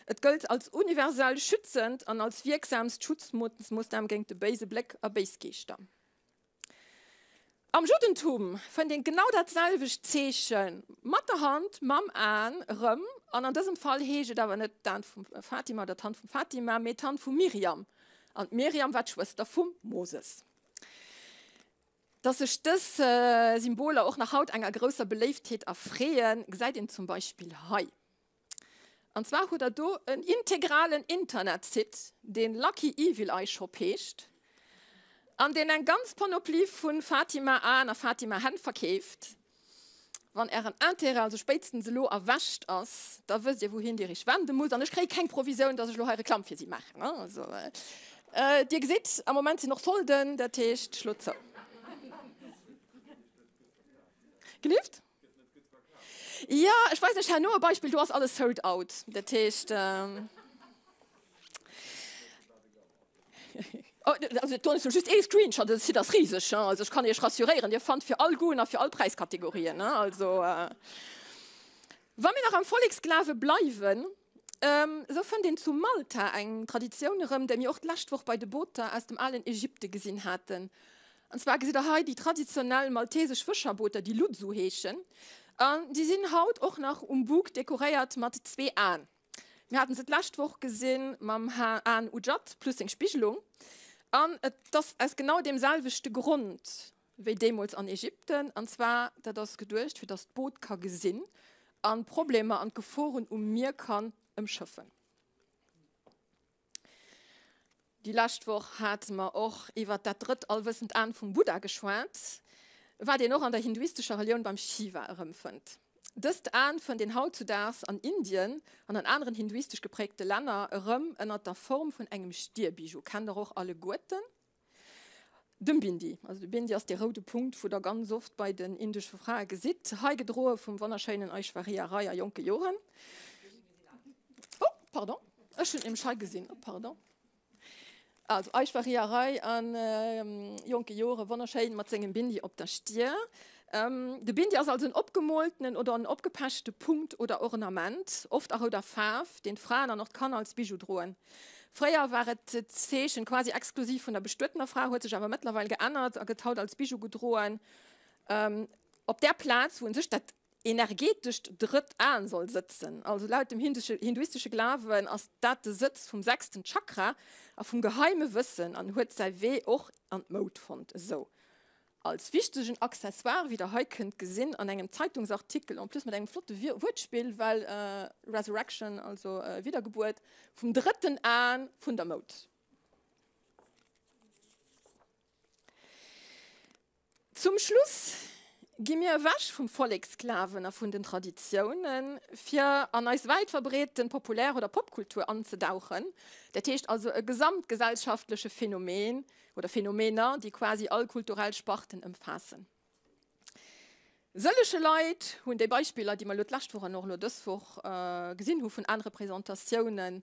Et gëllt als universell schützend an als wierksamst Schutzmoossnam géint de béise Bléck a béis Geeschter. Am Juddentum fënnt een genau dat selwecht Zeeche mat der Hand, mam Aen erëm, an an dësem Fall heescht et awer net d'Aen vum Fatima oder d'Hand vum Fatima, mee d'Hand vum Miriam, an d'Miriam war d'Schwëster vum Moses. Dass sech dës Symboler och nach haut enger grousser Beléiftheet erfreeën, gesäit een zum Beispill hei. An zwar hutt der do en integralen Internetsite, deen Lucky Evil Eye Shop heescht an deen eng ganz Panoplie vu Fatima Aen a Fatima Hänn verkeeft. Wann ären Intérêt also spéitstens elo erwächt ass, da wësst dir wouhin dir iech wende musst. An ech kréie keng Provisioun, dass ech elo hei Reklamm fir si maachen. Also dir gesitt, am Moment sinn och Solden, dat heescht schlot zou. Gelift? Jo, ech weisen iech herno e Beispill, do ass alles sold out. Dat heescht. Also do ass just ee Screenshot, de Site ass riseg, also ech kann Iech rassuréieren, Dir fannt fir all Goûten a fir all Präiskategorien. Also wa mir nach am Volleksglawe bleiwen, esou fënnt een zu Malta eng Traditioun erëm, déi mir och d'lescht Woch bei de Booter aus dem alen Ägypte gesinn haten. An zwar gesitt der hei déi traditionell maltesesch Fëscherbooter, déi Luzzu heeschen, an déi sinn haut och nach um Bug dekoréiert mat zwee Aen. Mir haten se d'lescht Woch gesinn mam Aen Udjat plus seng Spigelung. An et ass aus genau deem selwechte Grond wéi deemools an Ägypten, an zwar dat ass geduecht fir datt d'Boot ka gesinn an d'Problemer an d'Geforen um Mier kann ëmschëffen. Déi lescht Woch hate mer och iwwert dat drëtt allwëssend An vum Buddha geschwat, wat een och an der hinduistescher Relioun beim Shiva erëmfënnt. Dëst An fënnt een hautzudaags an Indien an an aneren hinduistesch gepräägte Länner erëm ënnert der Form vun engem Stierbijou, kennt der och alleguerten. Dem Bindi. Also de Bindi ass dee roude Punkt, wou der ganz oft bei den indesche Frae gesitt. Hei gedroe vum wonnerschéinen Aishwarya Rai a jonke Joren. Oh, pardon, ech hunn nämlech hei gesinn. Oh, pardon. Also Aishwarya Rai a jonke Jore, wonnerschéin mat sengem Bindi op der Stier. De Bindi ass also en opgemooltenen oder en opgepechte Punkt oder Ornament, oft a rouder Faarf, deen d'Fraen an och d'Kanner als Bijou droen. Fréier war et d'Zeechen quasi exklusiv vun der bestuetener Fra, huet sech awer mëttlerweil geännert a gëtt haut als Bijou gedroen. Op där Plaz, wou un sech dat energetescht drëtt Aen soll sëtzen. Also laut dem hinduistesche Glawen ass dat de Sëtz vum sechsten Chakra a vum geheime Wëssen an huet säi Wee och an d'Moud fonnt. Esou Als wichtegen Accessoire, wéi der hei kënnt gesinn an engem Zeitungsartikel, en plus mat engem flotte Wuertspill, well Resurrection, also Widdergebuert, vum drëtten Aen vun der Moud. Zum Schluss gi mir ewech vum Volleksglawen a vun den Traditiounen, fir an eis wäit verbreeten Populär oder Popkultur anzedauchen, dat heescht also e gesamtgesellschaftleche Phänomen, oder Phänomener, déi quasi all kulturell Sparten ëmfaassen. Sëllege Leit hunn déi Beispiller, déi mer elo d'lescht Woch an och elo dës Woch gesinn hu vun Aenrepresentatiounen,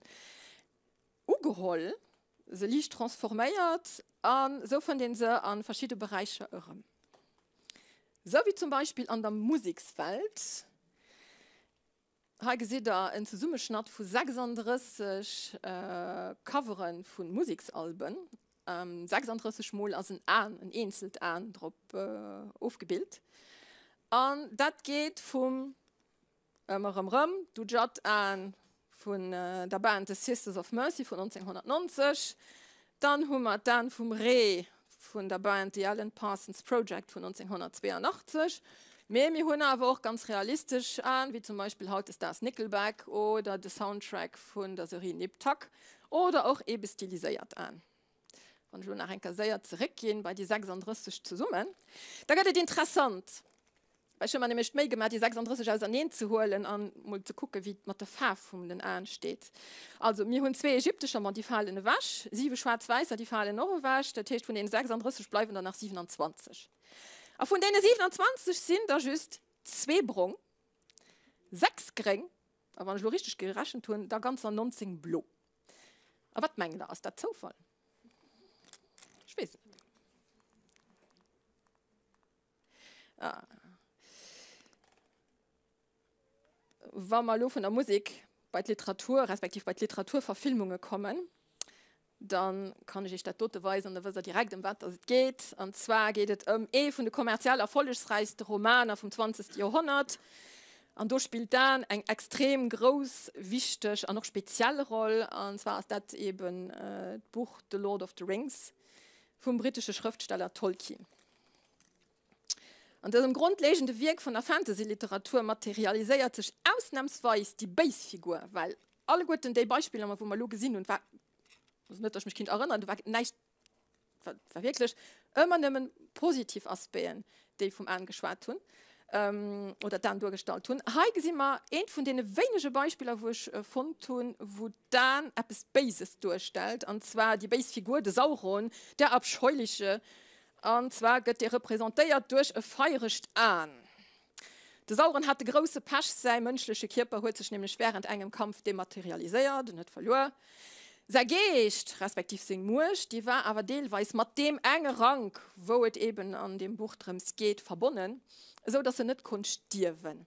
ugeholl, se liicht transforméiert a sou fënnt ee se a verschidde Beräicher erëm. Sou wéi zum Beispill an der Musekswelt. Hei gesitt der en Zesummeschnatt vu 36 Covere vu Museksalben. 36 mol ass en Aen, en eenzelt Aen drop ofgebilt. An dat geet vum ëmmer erëm rëm Dujat Aen vun der Band The Sisters of Mercy vun 1990. Dann hu mer d'Aen vum Ree vun der Band The Alan Parsons Project vun 1982. Mee mir hunn awer och ganz realistesch Aen, wéi zum Beispill hautdesdaags Nickelback oder de Soundtrack vun der Serie Nip Tuck oder och eebe stiliséiert Aen. Wann ech elo nach eng Kéier séier zeréckginn bei déi 36 zesummen, da gëtt et interessant. Ech hu mer nämlech d'Méi gemaach, déi 36 auserneen ze huelen an mol ze kucken, wéi et mat der Faarf vum den Aen steet. Also, mir hunn zwee ägyptescher, ma déi falen ewech, siwe schwaarz-wäisser, déi falen och ewech. Dat heescht, vun deene 36 bleiwen der nach 27. A vun deene 27 sinn der just zwee brong, sechs gréng a wann ech elo richteg gerechent hunn, da ganzer 19 blo. A wat mengt der, ass dat Zoufall? Ech weess et net. Ah. Wa mer elo vun der Musek bei d'Literatur, respektiv bei d'Literaturverfilmunge kommen, da kann ech Iech dat dote weisen an da wësst Der direkt, ëm wat dass et geet. An zwar geet et ëm ee vun de kommerziell erfollegsräichste Romaner vum zwanzegste Joerhonnert. An do spillt d'An eng extrem grouss, wichteg an och speziell Roll. An zwar ass dat eben d'Buch The Lord of the Rings vum brittesche Schrëftsteller Tolkien. An dësem grondlegende Wierk vun der Fantasy-Literatur materialiséiert sech ausnamsweis déi béis Figur, well alleguerten déi Beispiller, wou mer elo gesinn hunn, war, also net, datt ech mech kinnt erënneren, do war näischt, war, war wierklech ëmmer nëmmen positiv Aspecten, déi vum Aen geschwat hunn oder d'Aen duergestallt hunn. Hei gesi mer eent vun deene wéinege Beispiller, wou ech fonnt hunn, wou d'Aen eppes Béises duerstellt, an zwar déi béis Figur, de Sauron, der Abscheuliche, An zwar gëtt dee representéiert duerch e feieregt Aen. De Sauron hat de grousse Pech, säi mënschleche Kierper huet sech nämlech wärend engem Kampf dematerialiséiert, en huet verluer. Säi Geescht, respektiv seng Muecht, déi war awer deelweis mat deem enge Rank, wou et eben an deem Buch drëms geet, verbonnen, esou datt en net konnt stierwen.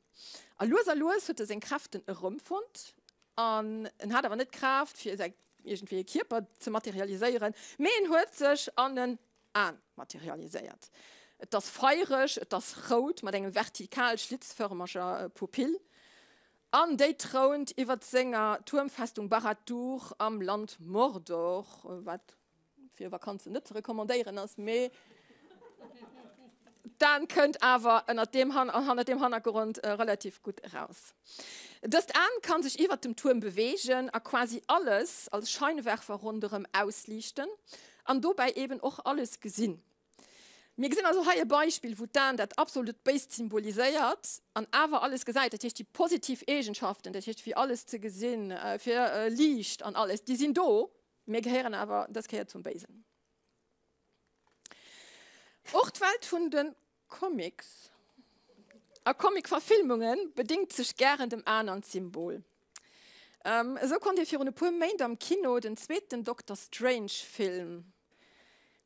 A lues a lues huet e seng Kräften erëmfonnt, an en hat awer net d'Kraaft, fir säi iergendwéi e Kierper ze materialiséieren, mee en huet sech an en Aen materialiséiert. Et ass feiereg, et ass rout mat engem vertikal schlitzfërmeger Pupill. An déi trount iwwert senger Tuermfestung Barad-dûr am Land Mordor, wat fir Vakanzen net ze recommandéieren ass, mee d'Aan kënnt awer ënnert deem hannert deem Hannergrond relativ gutt eraus. Dëst Aan kann sech iwwert dem Tuerm beweegen a quasi alles als Scheinwerfer ronderëm ausliichten an dobäi eben och alles gesinn. Mir gesinn also hei e Beispill, wou d'Aen dat absolut Béist symboliséiert an awer alles gesäit. Dat heescht, déi positiv Eegenschaften, dat heescht, fir alles ze gesinn, fir Liicht an alles, déi sinn do, mee gehéieren awer dës Kéier zum Béisen. Och d'Welt vun de Comics a Comic-Verfilmunge bedéngt sech gären dem Aen an d'Symbol. Esou konnt ee virun e puer Méint am Kino den zweeten Doctor Strange-Film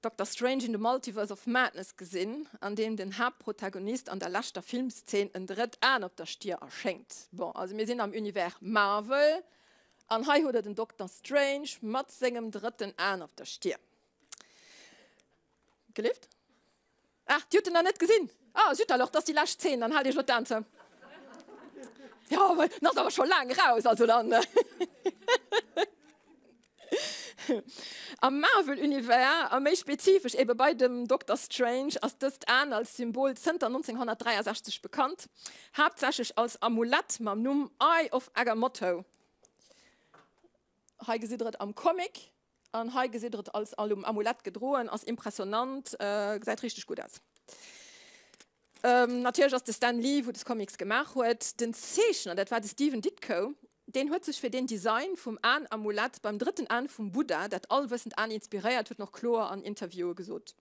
Doctor Strange in the Multiverse of Madness gesinn, an deem den Haaptprotagonist an der leschter Filmszeen en drëtt Aen op der Stier erschéngt. Bon, also mir sinn am Univers Marvel an hei hutt der den Doctor Strange mat sengem drëtten Aen op der Stier. Gelift? Ah, Dir hutt en nach net gesinn? Ah, zut alors, 't ass déi lescht Zeen, dann haalt Iech elo d'Aen zou. Jo, mä en ass awer scho laang eraus, also dann. Am Marvel-Univers, a méi spezifesch ebe bei dem Dokter Strange, ass dëst Aen als Symbol zënter 1963 bekannt, haaptsächlech als Amulett mam Numm Eye of Agamotto. Hei gesitt der et am Comic an hei gesitt der et als Amulett gedroen. Ass impressionant, gesäit richteg gutt aus. Natierlech ass de Stan Lee, wou des Comics gemaach huet, den Zeechner, dat war de Stephen Ditko, deen huet sech fir deen Design vum Aen-Amulett beim drëtten Aen vum Buddha, dat allwëssend Aen, inspiréiert, huet en och kloer an Interviewe gesot.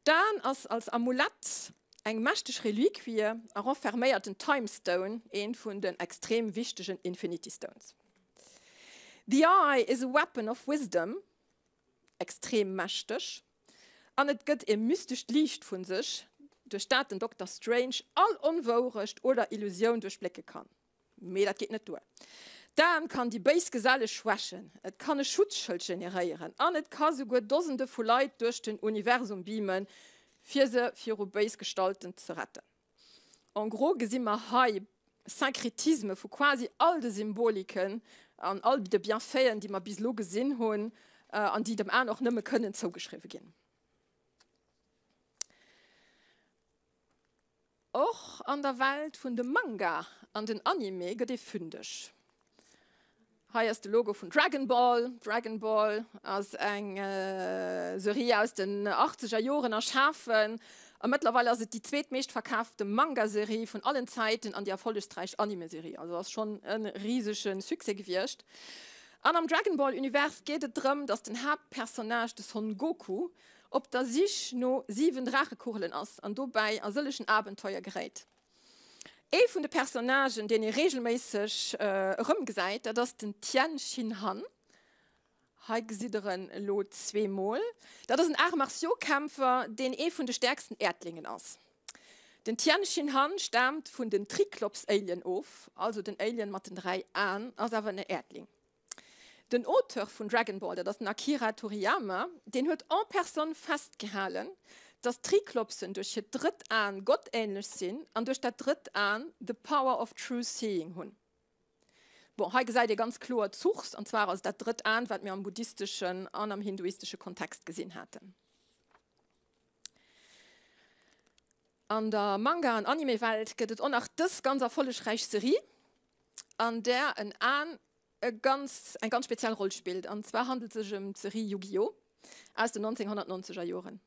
D'Aen ass als Amulett eng mächteg Reliquie a renferméiert den Time Stone, eent vun den extrem wichtegen Infinity Stones. The eye is a weapon of wisdom, extrem mächteg. An et gëtt e mystescht Liicht vu sech, duerch dat den Dokter Strange all Onwourecht oder Illusioun duerchblécke kann. Mee dat geet net duer. D'Aen kann déi béis Geselle schwächen, et kann e Schutzschëld generéieren an et ka souguer Dosende vu Leit duerch den Universum beamen, fir se viru béis Gestalten ze retten. En gros gesi mer hei Synkretisme vu quasi all de Symboliken an all de Bienfaiten, déi mer bis elo gesinn hunn an déi dem Aen och nëmme kënnen zougeschriwwe ginn. Och an der Welt vun de Manga an den Anime gëtt ee fündeg. Hei ass de Logo vun Dragon Ball. Dragon Ball ass eng Serie aus den achtzeger Joren erschafen a mëttlerweil ass et déi zweetmeescht verkaafte Manga-Serie vun allen Zäiten an déi erfollegsträichst Anime-Serie. Also ass schonn e risege Succès gewiescht. An am Dragon Ball Univers geet et drëm, dass den Haaptpersonnage, de Son Goku, op der Sich no 7 Draachekugelen ass an dobäi a sëllegen Abenteuer geréit. Ee vun de Personnagen, deen ee reegelméisseg erëmgesäit, dat ass den Tien Shin Han. Hei gesitt der en elo zweemol. Dat ass en Arts Martiaux Kämpfer, deen ee vun de stäerksten Äerdlingen ass. Den Tien Shin Han staamt vun den Triklops-Alien of, also den Alien mat den 3 Aen, ass awer en Äerdling. Den Auteur vun Dragon Ball, dat ass den Akira Toriyama, deen huet en personne festgehalen, dass d'Triklopsen duerch hiert drëtt Aen gottähnlech sinn an duerch dat drëtt Aen the power of true seeing hunn. Bon, hei gesäit ee ganz kloer d'Source, an zwar ass et dat drëtt Aen, wat mir am buddhisteschen an am hinduistesche Kontext gesinn haten. An der Manga an Anime-Welt gëtt et och nach dës ganz erfollegräich Serie, an där en Aen e ganz eng ganz speziell Roll spillt. An zwar handelt sech ëm d'Serie Yu-Gi-Oh! aus den 1990er Joren.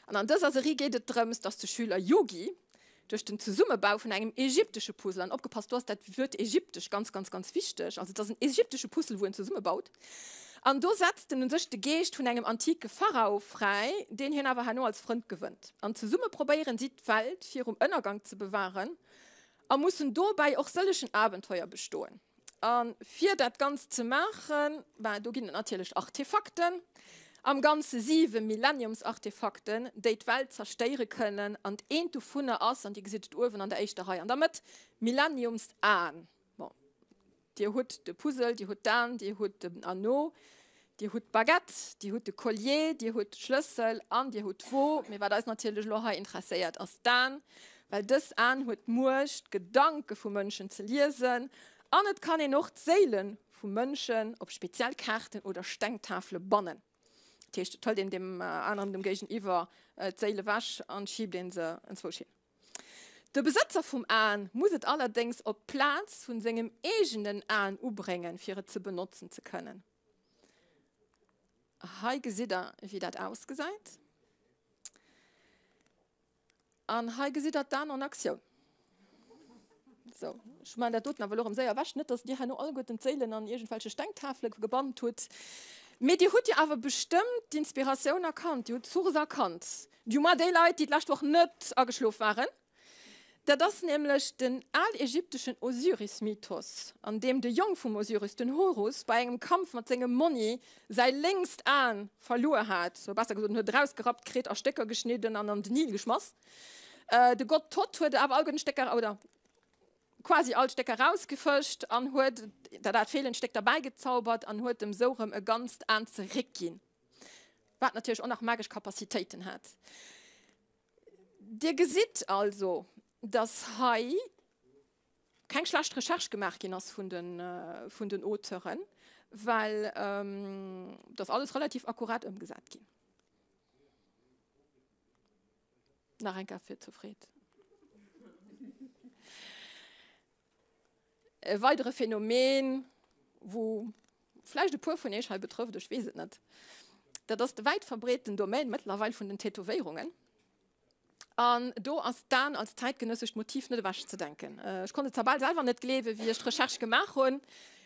An an dëser Serie geet et drëms, dass de Schüler Yugi duerch den Zesummebau vun engem ägyptesche Puzzle, an opgepasst, do ass dat Wuert ägyptesch ganz, ganz, ganz wichteg, also et ass en ägyptesche Puzzle, wou en zesummebaut, an do setzt en u sech de Geescht vun engem antike Pharao fräi, deen hien awer herno als Frënd gewënnt. An zesumme probéieren si d'Welt virum Ënnergang ze bewahren a mussen dobäi och sëllegen Abenteuer bestoen. A fir dat Ganzt ze maachen, ben, do ginn et natierlech Artefakten, am Ganze siwe Millenniumsartefakten, déi d'Welt zerstéiere kënnen. An eent dovunner ass, an Dir gesitt et uewen an der éischter Rei an der Mëtt, Millenniumsaen. Bon, Dir hutt de Puzzle, Dir hutt d'Aen, Dir hutt den Anneau, Dir hutt d'Baguette, Dir hutt de Collier, Dir hutt d'Schlëssel an Dir hutt d'Wo. Mee wat eis natierlech elo hei interesséiert, ass d'Aen, well dës Aen huet d'Muecht, d'Gedanke vu Mënschen ze liesen an et kann een och d'Séile vu Mënschen op speziell Kaarten oder Stengtafele bannen. Dat heescht, et hëlt een deem aneren, dem Géigeniwwer, d'Séil ewech an schiebt een se enzwousch hin. De Besëtzer vum Aen muss et allerdéngs op d'Plaz vun sengem eegenen Aen ubréngen, fir et ze benotzen ze kënnen. Hei gesitt der, wéi dat ausgesäit. An hei gesitt der d'Aen en Aktioun. Sou, ech maachen dat doten awer elo erëm séier ewech, net dass dir herno alleguerten d'Séilen an iergendwelche Stengtafele gebannt hutt. Mee dir hutt jo awer bestëmmt d'Inspiratioun erkannt, dir hutt d'Source erkannt, du moins déi Leit, déi d'lescht Woch net ageschlof waren. Dat ass nämlech den alägypteschen Osiris-Mythos, an deem de Jong vum Osiris, den Horus, bei engem Kampf mat sengem Monni säi lénkst Aen verluer hat, oder besser gesot, en huet et erausgerappt kritt, a Stécker geschnidden an an den Nil geschmass. De Gott Thoth huet awer all guer Stécker, oder quasi all d'Stécker erausgefëscht an huet dat dat feelend Stéck derbäi gezaubert an huet em sou rëm e ganzt Aen zeréckginn, wat natierlech och nach magesch Capacitéiten hat. Dir gesitt also, dass hei keng schlecht Recherche gemaach ginn ass vun den, vun den Auteuren, well et ass alles relativ akkurat ëmgesat ginn. Nach eng Kéier fir zur Freed. E weidere Phänomen, wou vläicht e puer vun Iech hei betrëfft, ech weess et net, dat ass de wäit verbreeten Domaine mëttlerweil vun den Tätowéierungen. An do ass d'Aen als zäitgenëssescht Motiv net ewechzedenken. Ech konnt et zwar bal selwer net gleewen, wéi ech d'Recherche gemaach hunn,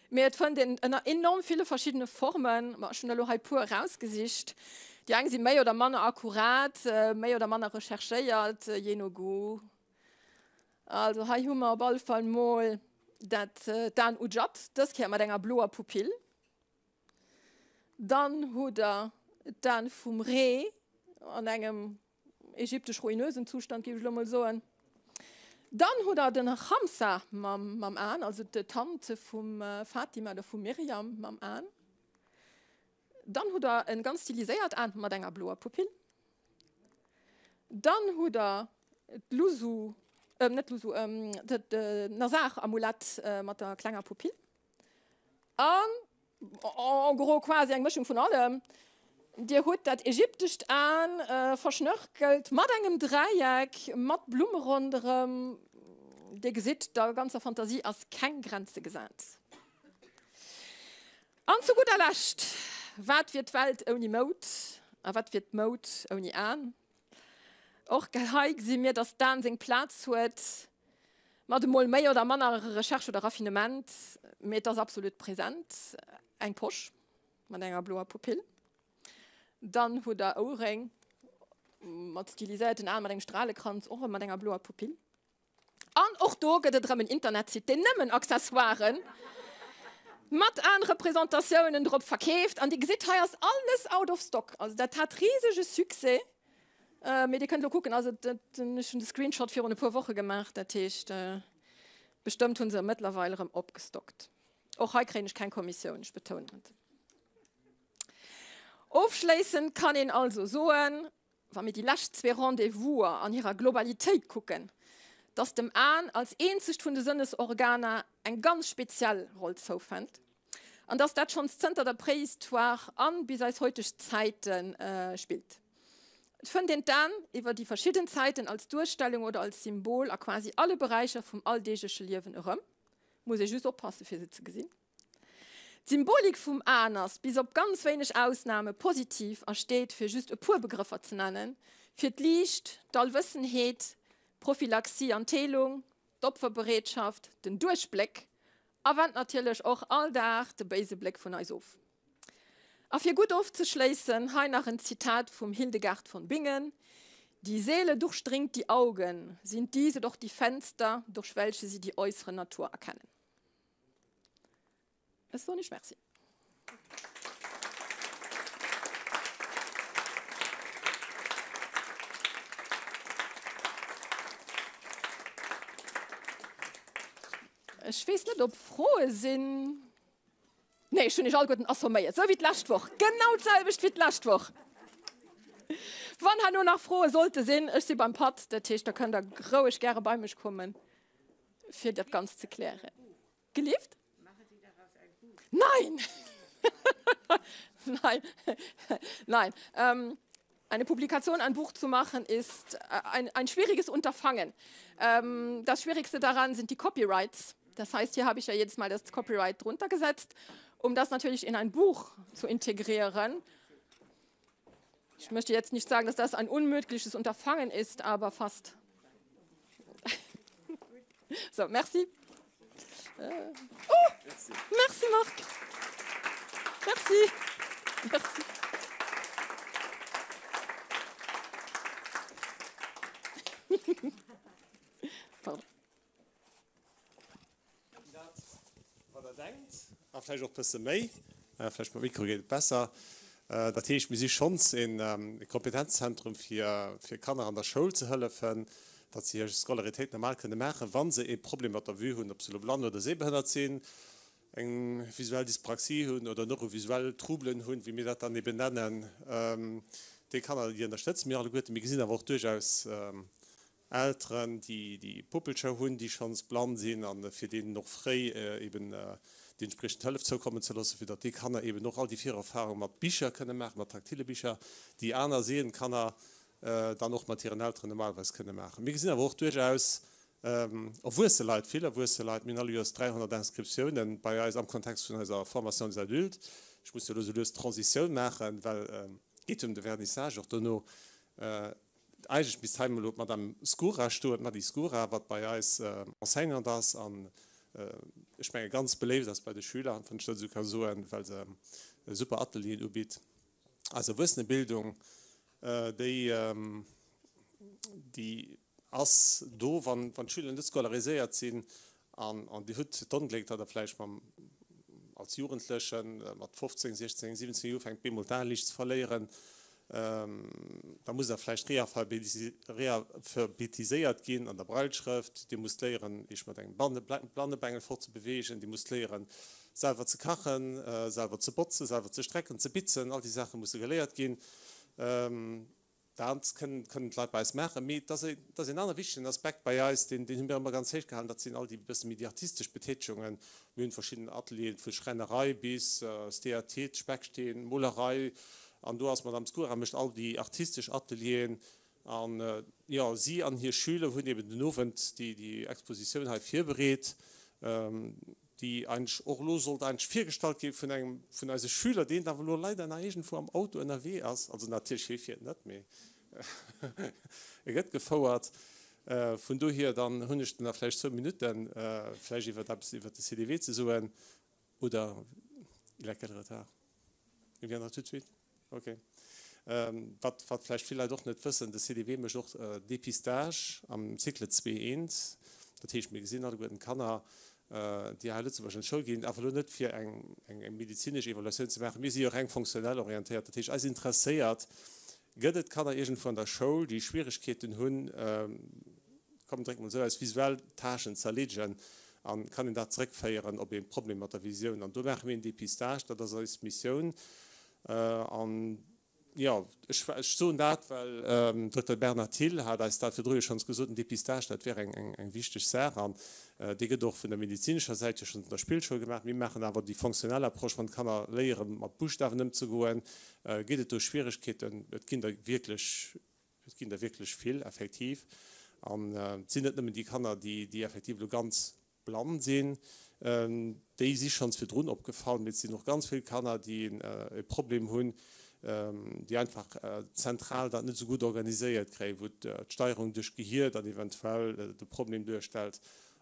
mee et fënnt een ënner enorm ville verschiddene Formen. Ma ech hunn der elo hei e puer erausgesicht. Déi eng si méi oder manner akkurat, méi oder manner recherchéiert, jee no Goût. Also hei hu mer op alle Fall mol dat d'Aen Udjat, dës Kéier mat enger bloer Pupill. Dann hutt der d'Aen vum Ree an engem ägyptesch ruinösen Zustand, géif ech elo mol soen. Dann hutt der den Khamsa mam mam Aen, also d'Tante vum Fatima oder vum Miriam mam Aen. Dann hutt der en ganz stiliséiert Aen mat enger bloer Pupill. Dann hutt der d'Lusu, net d'Lusu, d'Nasar-Amulett mat der klenger Pupill. An en gros quasi eng Mëschung vun allem. Dir hutt dat ägyptescht Aen verschnörkelt mat engem Dräieck mat Blumme ronderëm. Dir gesitt, der ganzer Fantasie ass keng Grenze gesat. An zu gudder Lescht, wat wier d'Welt ouni Moud? A wat wier d'Moud ouni Aen? Och hei gesi mir, dass d'Aen seng Plaz huet, mat emol méi oder manner Recherche oder Raffinement, mee et ass absolut present. Eng Posch mat enger bloer Pupill, dann hutt der Ouerréng mat stiliséierten Aen, mat engem Stralekranz, och erëm mat enger bloer Pupill. An och do gëtt et erëm en Internetsite, deen nëmmen Accessoiren mat Aenrepresentatiounen drop verkeeft. An Dir gesitt, hei ass alles out of stock. Also dat hat risege Succès. Mee Dir kënnt elo kucken, also ech hunn de Screenshot virun e puer Woche gemaach, dat heescht bestëmmt hu se mëttlerweil erëm opgestockt. Och hei kréien ech keng Kommissioun, ech betounen et. Ofschléissend kann een also soen, wa mir déi lescht zwee Rendez-vouser an hirer Globalitéit kucken, dass dem Aen als eenzegt vun de Sënnesorganer eng ganz speziell Roll zoufält an dass dat schonns zënter der Préhistoire an bis eis heuteg Zäite spillt. Et fënnt een d'Aen iwwer déi verschidden Zäiten als Duerstellung oder als Symbol a quasi alle Beräicher vum alldeegleche Liewen erëm, muss ee just oppasse fir se ze gesinn. D'Symbolik vum Aen ass, bis op ganz wéineg Ausname, positiv a steet, fir just e puer Begrëffer ze nennen, fir d'Liicht, d'Allwëssenheet, d'Prophylaxie an d'Heelung, d'Opferbereetschaft, den Duerchbléck a wennt natierlech och all Dag de béise Bléck vun eis of. A fir gutt ofzeschléissen, hei nach en Zitat vum Hildegard von Bingen, Die Seele durchdringt die Augen, sind diese doch die Fenster, durch welche sie die äußere Natur erkennen. Ech soen Iech Merci. Ech weess net, ob Froe sinn. Nee, ech hunn Iech alleguerten assomméiert, sou wéi d'lescht Woch. Genau d'selwecht wéi d'lescht Woch. Wann herno nach Froe sollte sinn, ech si beim Patt, dat heescht, da kënnt Der roueg gäre bei mech kommen, fir dat Ganzt ze klären. Gelift? Nein! Nein, nein. Ähm, eine Publikation, ein Buch zu machen, ist äh, ein, ein schwieriges Unterfangen. Ähm, das Schwierigste daran sind die Copyrights. Das heißt, hier habe ich ja jedes Mal das Copyright drunter gesetzt, um das natürlich in ein Buch zu integrieren. Ich möchte jetzt nicht sagen, dass das ein unmögliches Unterfangen ist, aber fast. So, merci. Äh, oh, merci. merci Marc. Merci. Merci. Pardon. Dat, wat Der denkt, a vläicht och e bësse méi, vläicht mam Mikro geet et besser. Dat heescht, mir si schonns e Kompetenzzentrum, fir Kanner an der Schoul ze hëllefen, datt se hir Scolaritéit normal kënne maachen, wa se e Problem mat der Vue hunn, ob se elo blann oder sehbehënnert sinn, eng visuell Dyspraxie hunn oder neurovisuell Troublen hunn, wéi mir dat dann eben nennen. Déi Kanner, déi ënnerstëtze mir alleguerten. Mir gesinn awer och duerchaus Elteren, déi Puppelcher hunn, déi schonns blann sinn, a fir deenen och fréi eben déi entspriechend Hëllef zoukommen ze loossen, fir datt déi Kanner eben och all déi Virerfahrung mat Bicher kënne maachen, mat taktile Bicher, déi aner sehend Kanner dann och mat hiren Elteren normalerweis kënne maachen. Mir gesinn awer och duerchaus erwuesse Leit, vill erwuesse Leit, mir hunn all Joers 300 Inscriptiounen bei eis am Kontext vun eiser Formation des adultes. Ech muss jo elo sou lues d'Transitioun maachen, well et geet jo ëm de Vernissage och dono. Eigentlech misst hei elo d'Madame Skura stoen, d'Mady Skura, wat bei eis Enseignante ass an ech menge ganz beléift ass bei de Schüler, wann ech dat esou ka soen, well se super Atelieren ubitt. Eis Erwuessenebildung, déi, déi ass do, wann d'Schüler net scolariséiert sinn an Dir hutt d'Ongléck, datt Der vläicht mam, als Jugendleche mat 15, 16, 17 Joer ufänkt bemol d'Ae liicht ze verléieren, da musst Der vläicht realphabetiséiert ginn an der Brailleschrëft, Dir musst léieren, Iech mat engem Blannebengel fortzebeweegen, Dir musst léieren, selwer ze kachen, selwer ze botzen, selwer ze strecken, ze bitzen, all déi Saache musse geléiert ginn. Dat kënnen d'Leit bei eis maachen. Mee et ass een aner wichtegen Aspekt bei eis, deen hu mir ëmmer ganz héich gehalen, dat sinn all déi bësse méi déi artistesch Betätegungen. Mir hunn verschidden Atelieren, vu Schräinerei bis Steatit, Specksteen, Molerei. An do ass d'Madame Skura, mécht all déi artistesch Atelieren. An, jo, si an hir Schüler hunn eben den Owend déi Expositioun hei virbereet. déi eigentlech och elo sollt eigentlech virgestallt gi vun engem vun eise Schüler, deen awer elo leider nach iergendwou am Auto ënnerwee ass, also natierlech hie fiert net, mee e gëtt gefouert. Vun dohier dann hunn ech nach vläicht zwou Minutten, vläicht iwwer eppes iwwert de CDW ze soen, oder il a quel retard? Il viendra tout de suite? Ok. Wat, wat vläicht vill Leit och net wëssen, de CDW mécht och Dépistage am Cycle zwee eent. Dat heescht, mir gesinn alleguerten d'Kanner, déi hei a Lëtzebuerg an d'Schoul ginn, awer elo net fir eng, eng medezinesch Evaluatioun ze maachen. Mir si jo reng fonctionnel orientéiert. Dat heescht, eis interesséiert, Gëtt et Kanner iergendwou an der Schoul, déi Schwieregkeeten hunn, komm dréck mol esou aus, visuell Tâchen ze erleedegen an kann een dat zeréckféieren op ee Problem mat der Visioun? An do maache mir een Dépistage, dat ass eis Missioun. An jo, ech soen dat, well den Dokter Bernard Thill hat eis dat virdru jo schonns gesot, en Dépistage, dat wär eng wichteg Saach an dee gëtt och vun der medezinescher Säit jo schonns an der Spillschoul gemaach. Mir maachen awer déi fonctionnel Approche, wann d'Kanner léiere mat Buschtawen ëmzegoen, Geet et do Schwieregkeeten? Et ginn der wierklech, et ginn der wierklech vill, effektiv. An et sinn net nëmmen déi Kanner, déi, déi effektiv elo ganz blann sinn, déi si schonns virdrun opgefall, mee et sinn och ganz vill Kanner, déi e Problem hunn, déi einfach zentral dat net esou gutt organiséiert kréien, wou d'Steierung duerch d'Gehier dann eventuell de Problem duerstellt.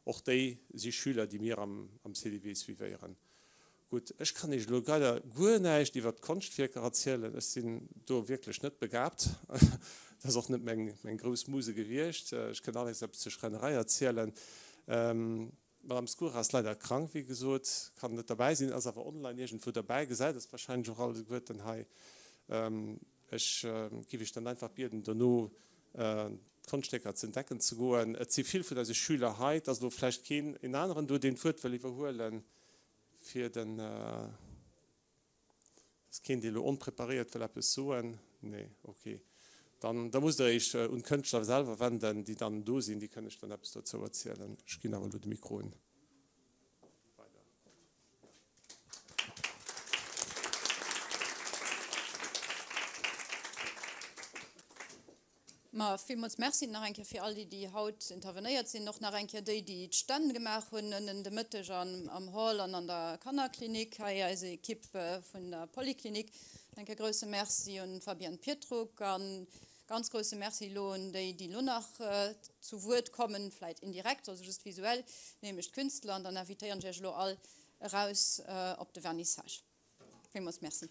Och déi si Schüler, déi mir am CDW suivéieren. Gutt, ech kann Iech elo leider guer näischt iwwert d'Konschtwierker erzielen, ech sinn do wierklech net begabt, dat ass och net meng grouss Muse gewiescht. Ech kënnt allerdéngs eppes zur Schräinerei erzielen. D'Madame Skura ass leider krank, wéi gesot, kann net derbäi sinn, ass awer online iergendwou derbäi, gesäit eis wahrscheinlech och alleguerten hei. Ech giff iech dann einfach bieden, dono d'Konschtstécker ze entdecken ze goen. Et si vill vun eise Schüler hei. Et ass elo vläicht keen een aneren do, deen d'Wuert wëll iwwerhuelen, fir den. Ass keen, dee elo onpreparéiert wëll eppes soen? Nee, ok. Dann da musst Der Iech un d'Kënschtler selwer wenden, déi dann do sinn. Déi kënnen Iech dann eppes dozou erzielen. Ech ginn awer elo de Mikro un weider. Ma villmools Merci nach eng Kéier fir all déi, déi haut intervenéiert sinn, och nach eng Kéier déi, déi d'Stänn gemaach hunn ënnen de Mëtteg am Hall an an der Kannerklinik, hei eis Equipe vun der Poliklinik. Eng Kéier grouse Merci un d'Fabienne Pietruk a ganz grouse Merci elo un déi, déi elo nach zu Wuert kommen, vläit indirekt, also just visuell, nämlech d'Künstler. An dann invitéieren ech Iech elo all eraus op de Vernissage. Villmools Merci.